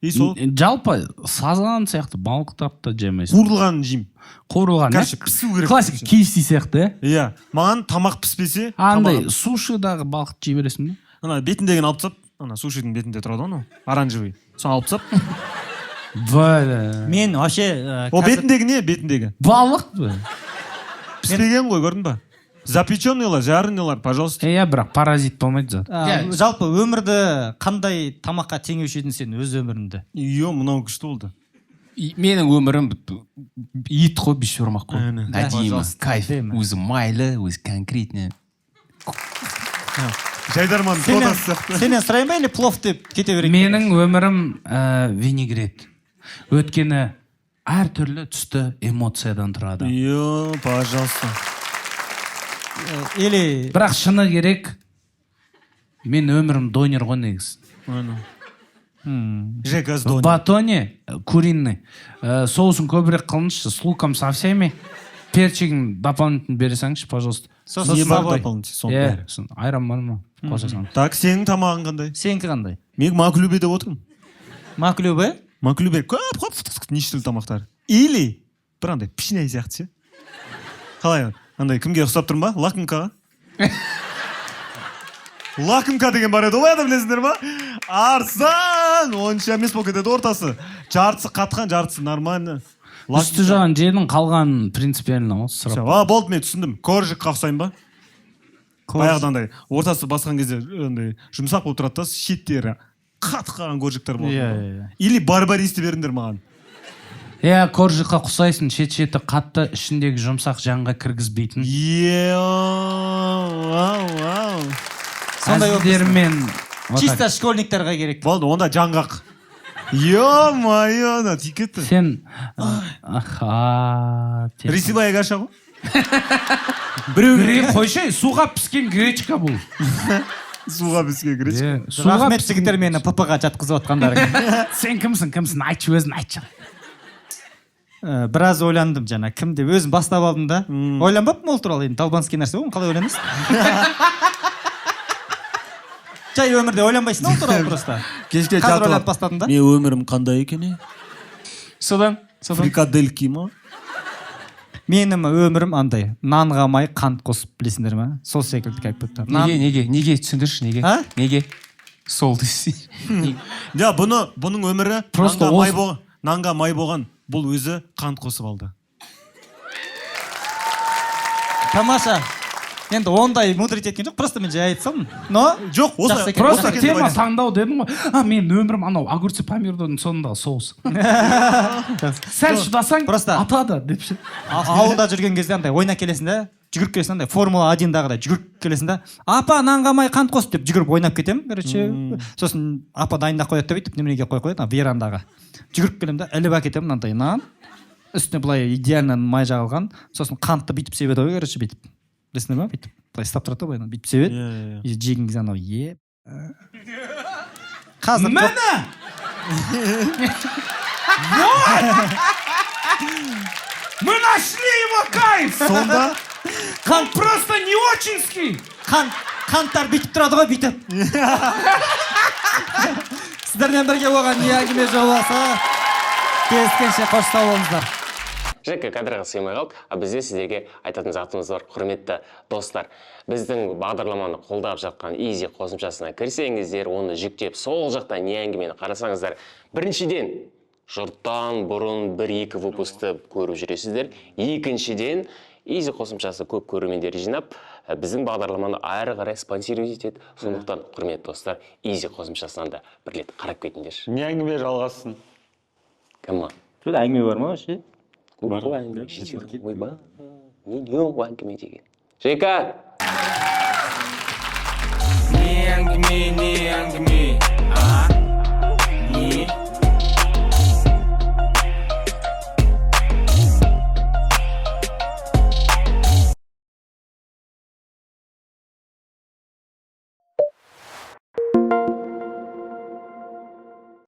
И сол Жалпы сазан сияқты балықтарды да жемейсің. Қуырылғанын жеймін. Қуырылған, Короче, иә? пісу керек. Классик KFC сияқты, иә? Иә, маған тамақ піспесе, Андай тамағым- сушидағы балықты жей бересің бе? Ана бетіндегіні алып тастап, ана сушидің бетінде тұрады ғой анау, оранжевый. Соны алып тастап. Бля. Мен вообще, О, қазір- бетіндегі не? Бетіндегі. Балық па? Піспеген ғой, көрдің ба? Запеченныйлар, жареныйлар, пожалуйста. Иә, бірақ паразит болмайды зат. Жалпы өмірді қандай тамаққа теңеуші едің сен өз өміріңді? Йо, мынау күшті болды. Менің өмірім ет қой, бешбармақ қой. Әне. Әдемі, Пожалуйста, кайф. әдемі. Өзі майлы, өзі конкретный. Жайдарман квотасы сияқты. Сенен сұрайын ба или плов деп кете берейін? Менің өмірім винегрет. Өйткені әртүрлі түсті эмоциядан тұрады. Йо, пожалуйста. Или Бірақ шыны керек, мен өмірім донер ғой негізі. Жека В донер. Батоне куриный. Соусын көбірек қылыңызшы, с луком со всеми. Перчигін дополнительно бере салыңызшы, пожалуйста. Сосын Не бар с собой. дополнительно, соның Иә, бәрі. сосын айран бар ма? Қоса салыңыз. Так, сенің тамағың қандай? Сенікі қандай? Мен маклюбе деп отырмын. Маклюбе? Маклюбе көп көп неше түрлі тамақтар. Или бір андай пішінай сияқты ше. Қалай, андай кімге ұқсап тұрмын ба? Лакомкаға. Лакомка деген бар еді ғой, баяғыда, білесіңдер ма? Арзан, онша емес болып кетеді ортасы. Жартысы қатқан, жартысы нормально. Үсті жағын жедің, қалғанын принципиально ғой сұрап. Всё, а, болды, мен түсіндім. Коржикқа ұқсаймын ба? Баяғыда андай ортасы басқан кезде андай жұмсақ болып тұрады да, шеттері қатып қалған коржиктар болады. Иә, иә, иә. Или барбаристі беріңдер маған. Иә, коржикқа ұқсайсың, шет шеті қатты, ішіндегі жұмсақ жанға кіргізбейтін. Е, вау, вау. Сондай болып тұрсың. Әзілдермен вот так. Чисто школьниктарға керек. Болды, онда жаңғақ. Ё-моё, ана тиіп кетті. Сен аха Рисовая каша ғой. Біреу қойшы, суға піскен гречка бұл. Суға піскен гречка. Иә, суға Рахмет, піскен. жігіттер, мені ПП-ға жатқызып жатқандарың. Сен кімсің, кімсің, айтшы, өзің айтшы. Біраз ойландым жаңа, кім деп өзім бастап алдым да. Ойланбаппын ол туралы, енді долбанский нәрсе ғой, қалай ойланасың? Жай өмірде ойланбайсың да ол туралы просто. Кешке Қазір жатып ойланып алып, бастадым да. Мен өмірім қандай екен, е? Содан Фрикадельки ма? Менің өмірім андай нанға май қант қосып, білесіңдер ма? Сол секілді как будто. Нан Неге, түсіндірші, неге? А? Неге сол десей? Я, бұны, бұның өмірі Просто нанға май болған, нанға май болған, бұл өзі қант қосып алды. Тамаша. Енді ондай мудрить еткен жоқ, просто мен жай айтсам. Но Жоқ, осы Жақсы екен. Просто осы екен деп тема айтасың. таңдау дедім ғой. А, менің өмірім анау огурцы, помидордың соңындағы соус. Сәл шыдасаң, Просто- атады деп ше. Ауылда жүрген кезде андай ойнап келесің да, жүгіріп келесің, андай Формула 1-дағыдай жүгіріп келесің да, апа, нанға май қант қос деп жүгіріп ойнап кетемін, короче. Сосын апа дайындап қояды да, бүйтіп неменеге қойып қояды, ана верандаға. Жүгіріп келемін да, іліп әкетемін мынандай нан. Үстіне былай идеально май жағылған, сосын қантты бүйтіп себеді ғой, короче, бүйтіп. Білесіңдер ма? Бүйтіп былай ұстап тұрады да, былай бүйтіп себеді. Иә, иә. И жеген кезде анау е. Қазір жоқ. Міне! Вот! Мы нашли его кайф! Сонда Он просто не очинский! Қан, қанттар бүйтіп тұрады ғой, бүйтіп. Сіздермен бірге болған Не әңгіме жобасы. Кездескенше қош сау болыңыздар. Жека кадрға сыймай қалды, а бізде сіздерге айтатын затымыз бар, құрметті достар. Біздің бағдарламаны қолдап жатқан Изи қосымшасына кірсеңіздер, оны жүктеп, сол жақта Не әңгімені қарасаңыздар, біріншіден, жұрттан бұрын бір-екі выпускты көріп жүресіздер. Екіншіден, Изи қосымшасы көп көрермендер жинап, біздің бағдарламаны әрі қарай спонсировать етеді. Сондықтан, құрметті достар, Изи қосымшасынан да бір рет қарап кетіңдерші. Не әңгіме жалғассын. Кім? Тут әңгіме бар ма вообще? Көп қой әңгіме, жетеді. Ойбай, не жоқ әңгіме деген. Жека! Не әңгіме, не әңгіме.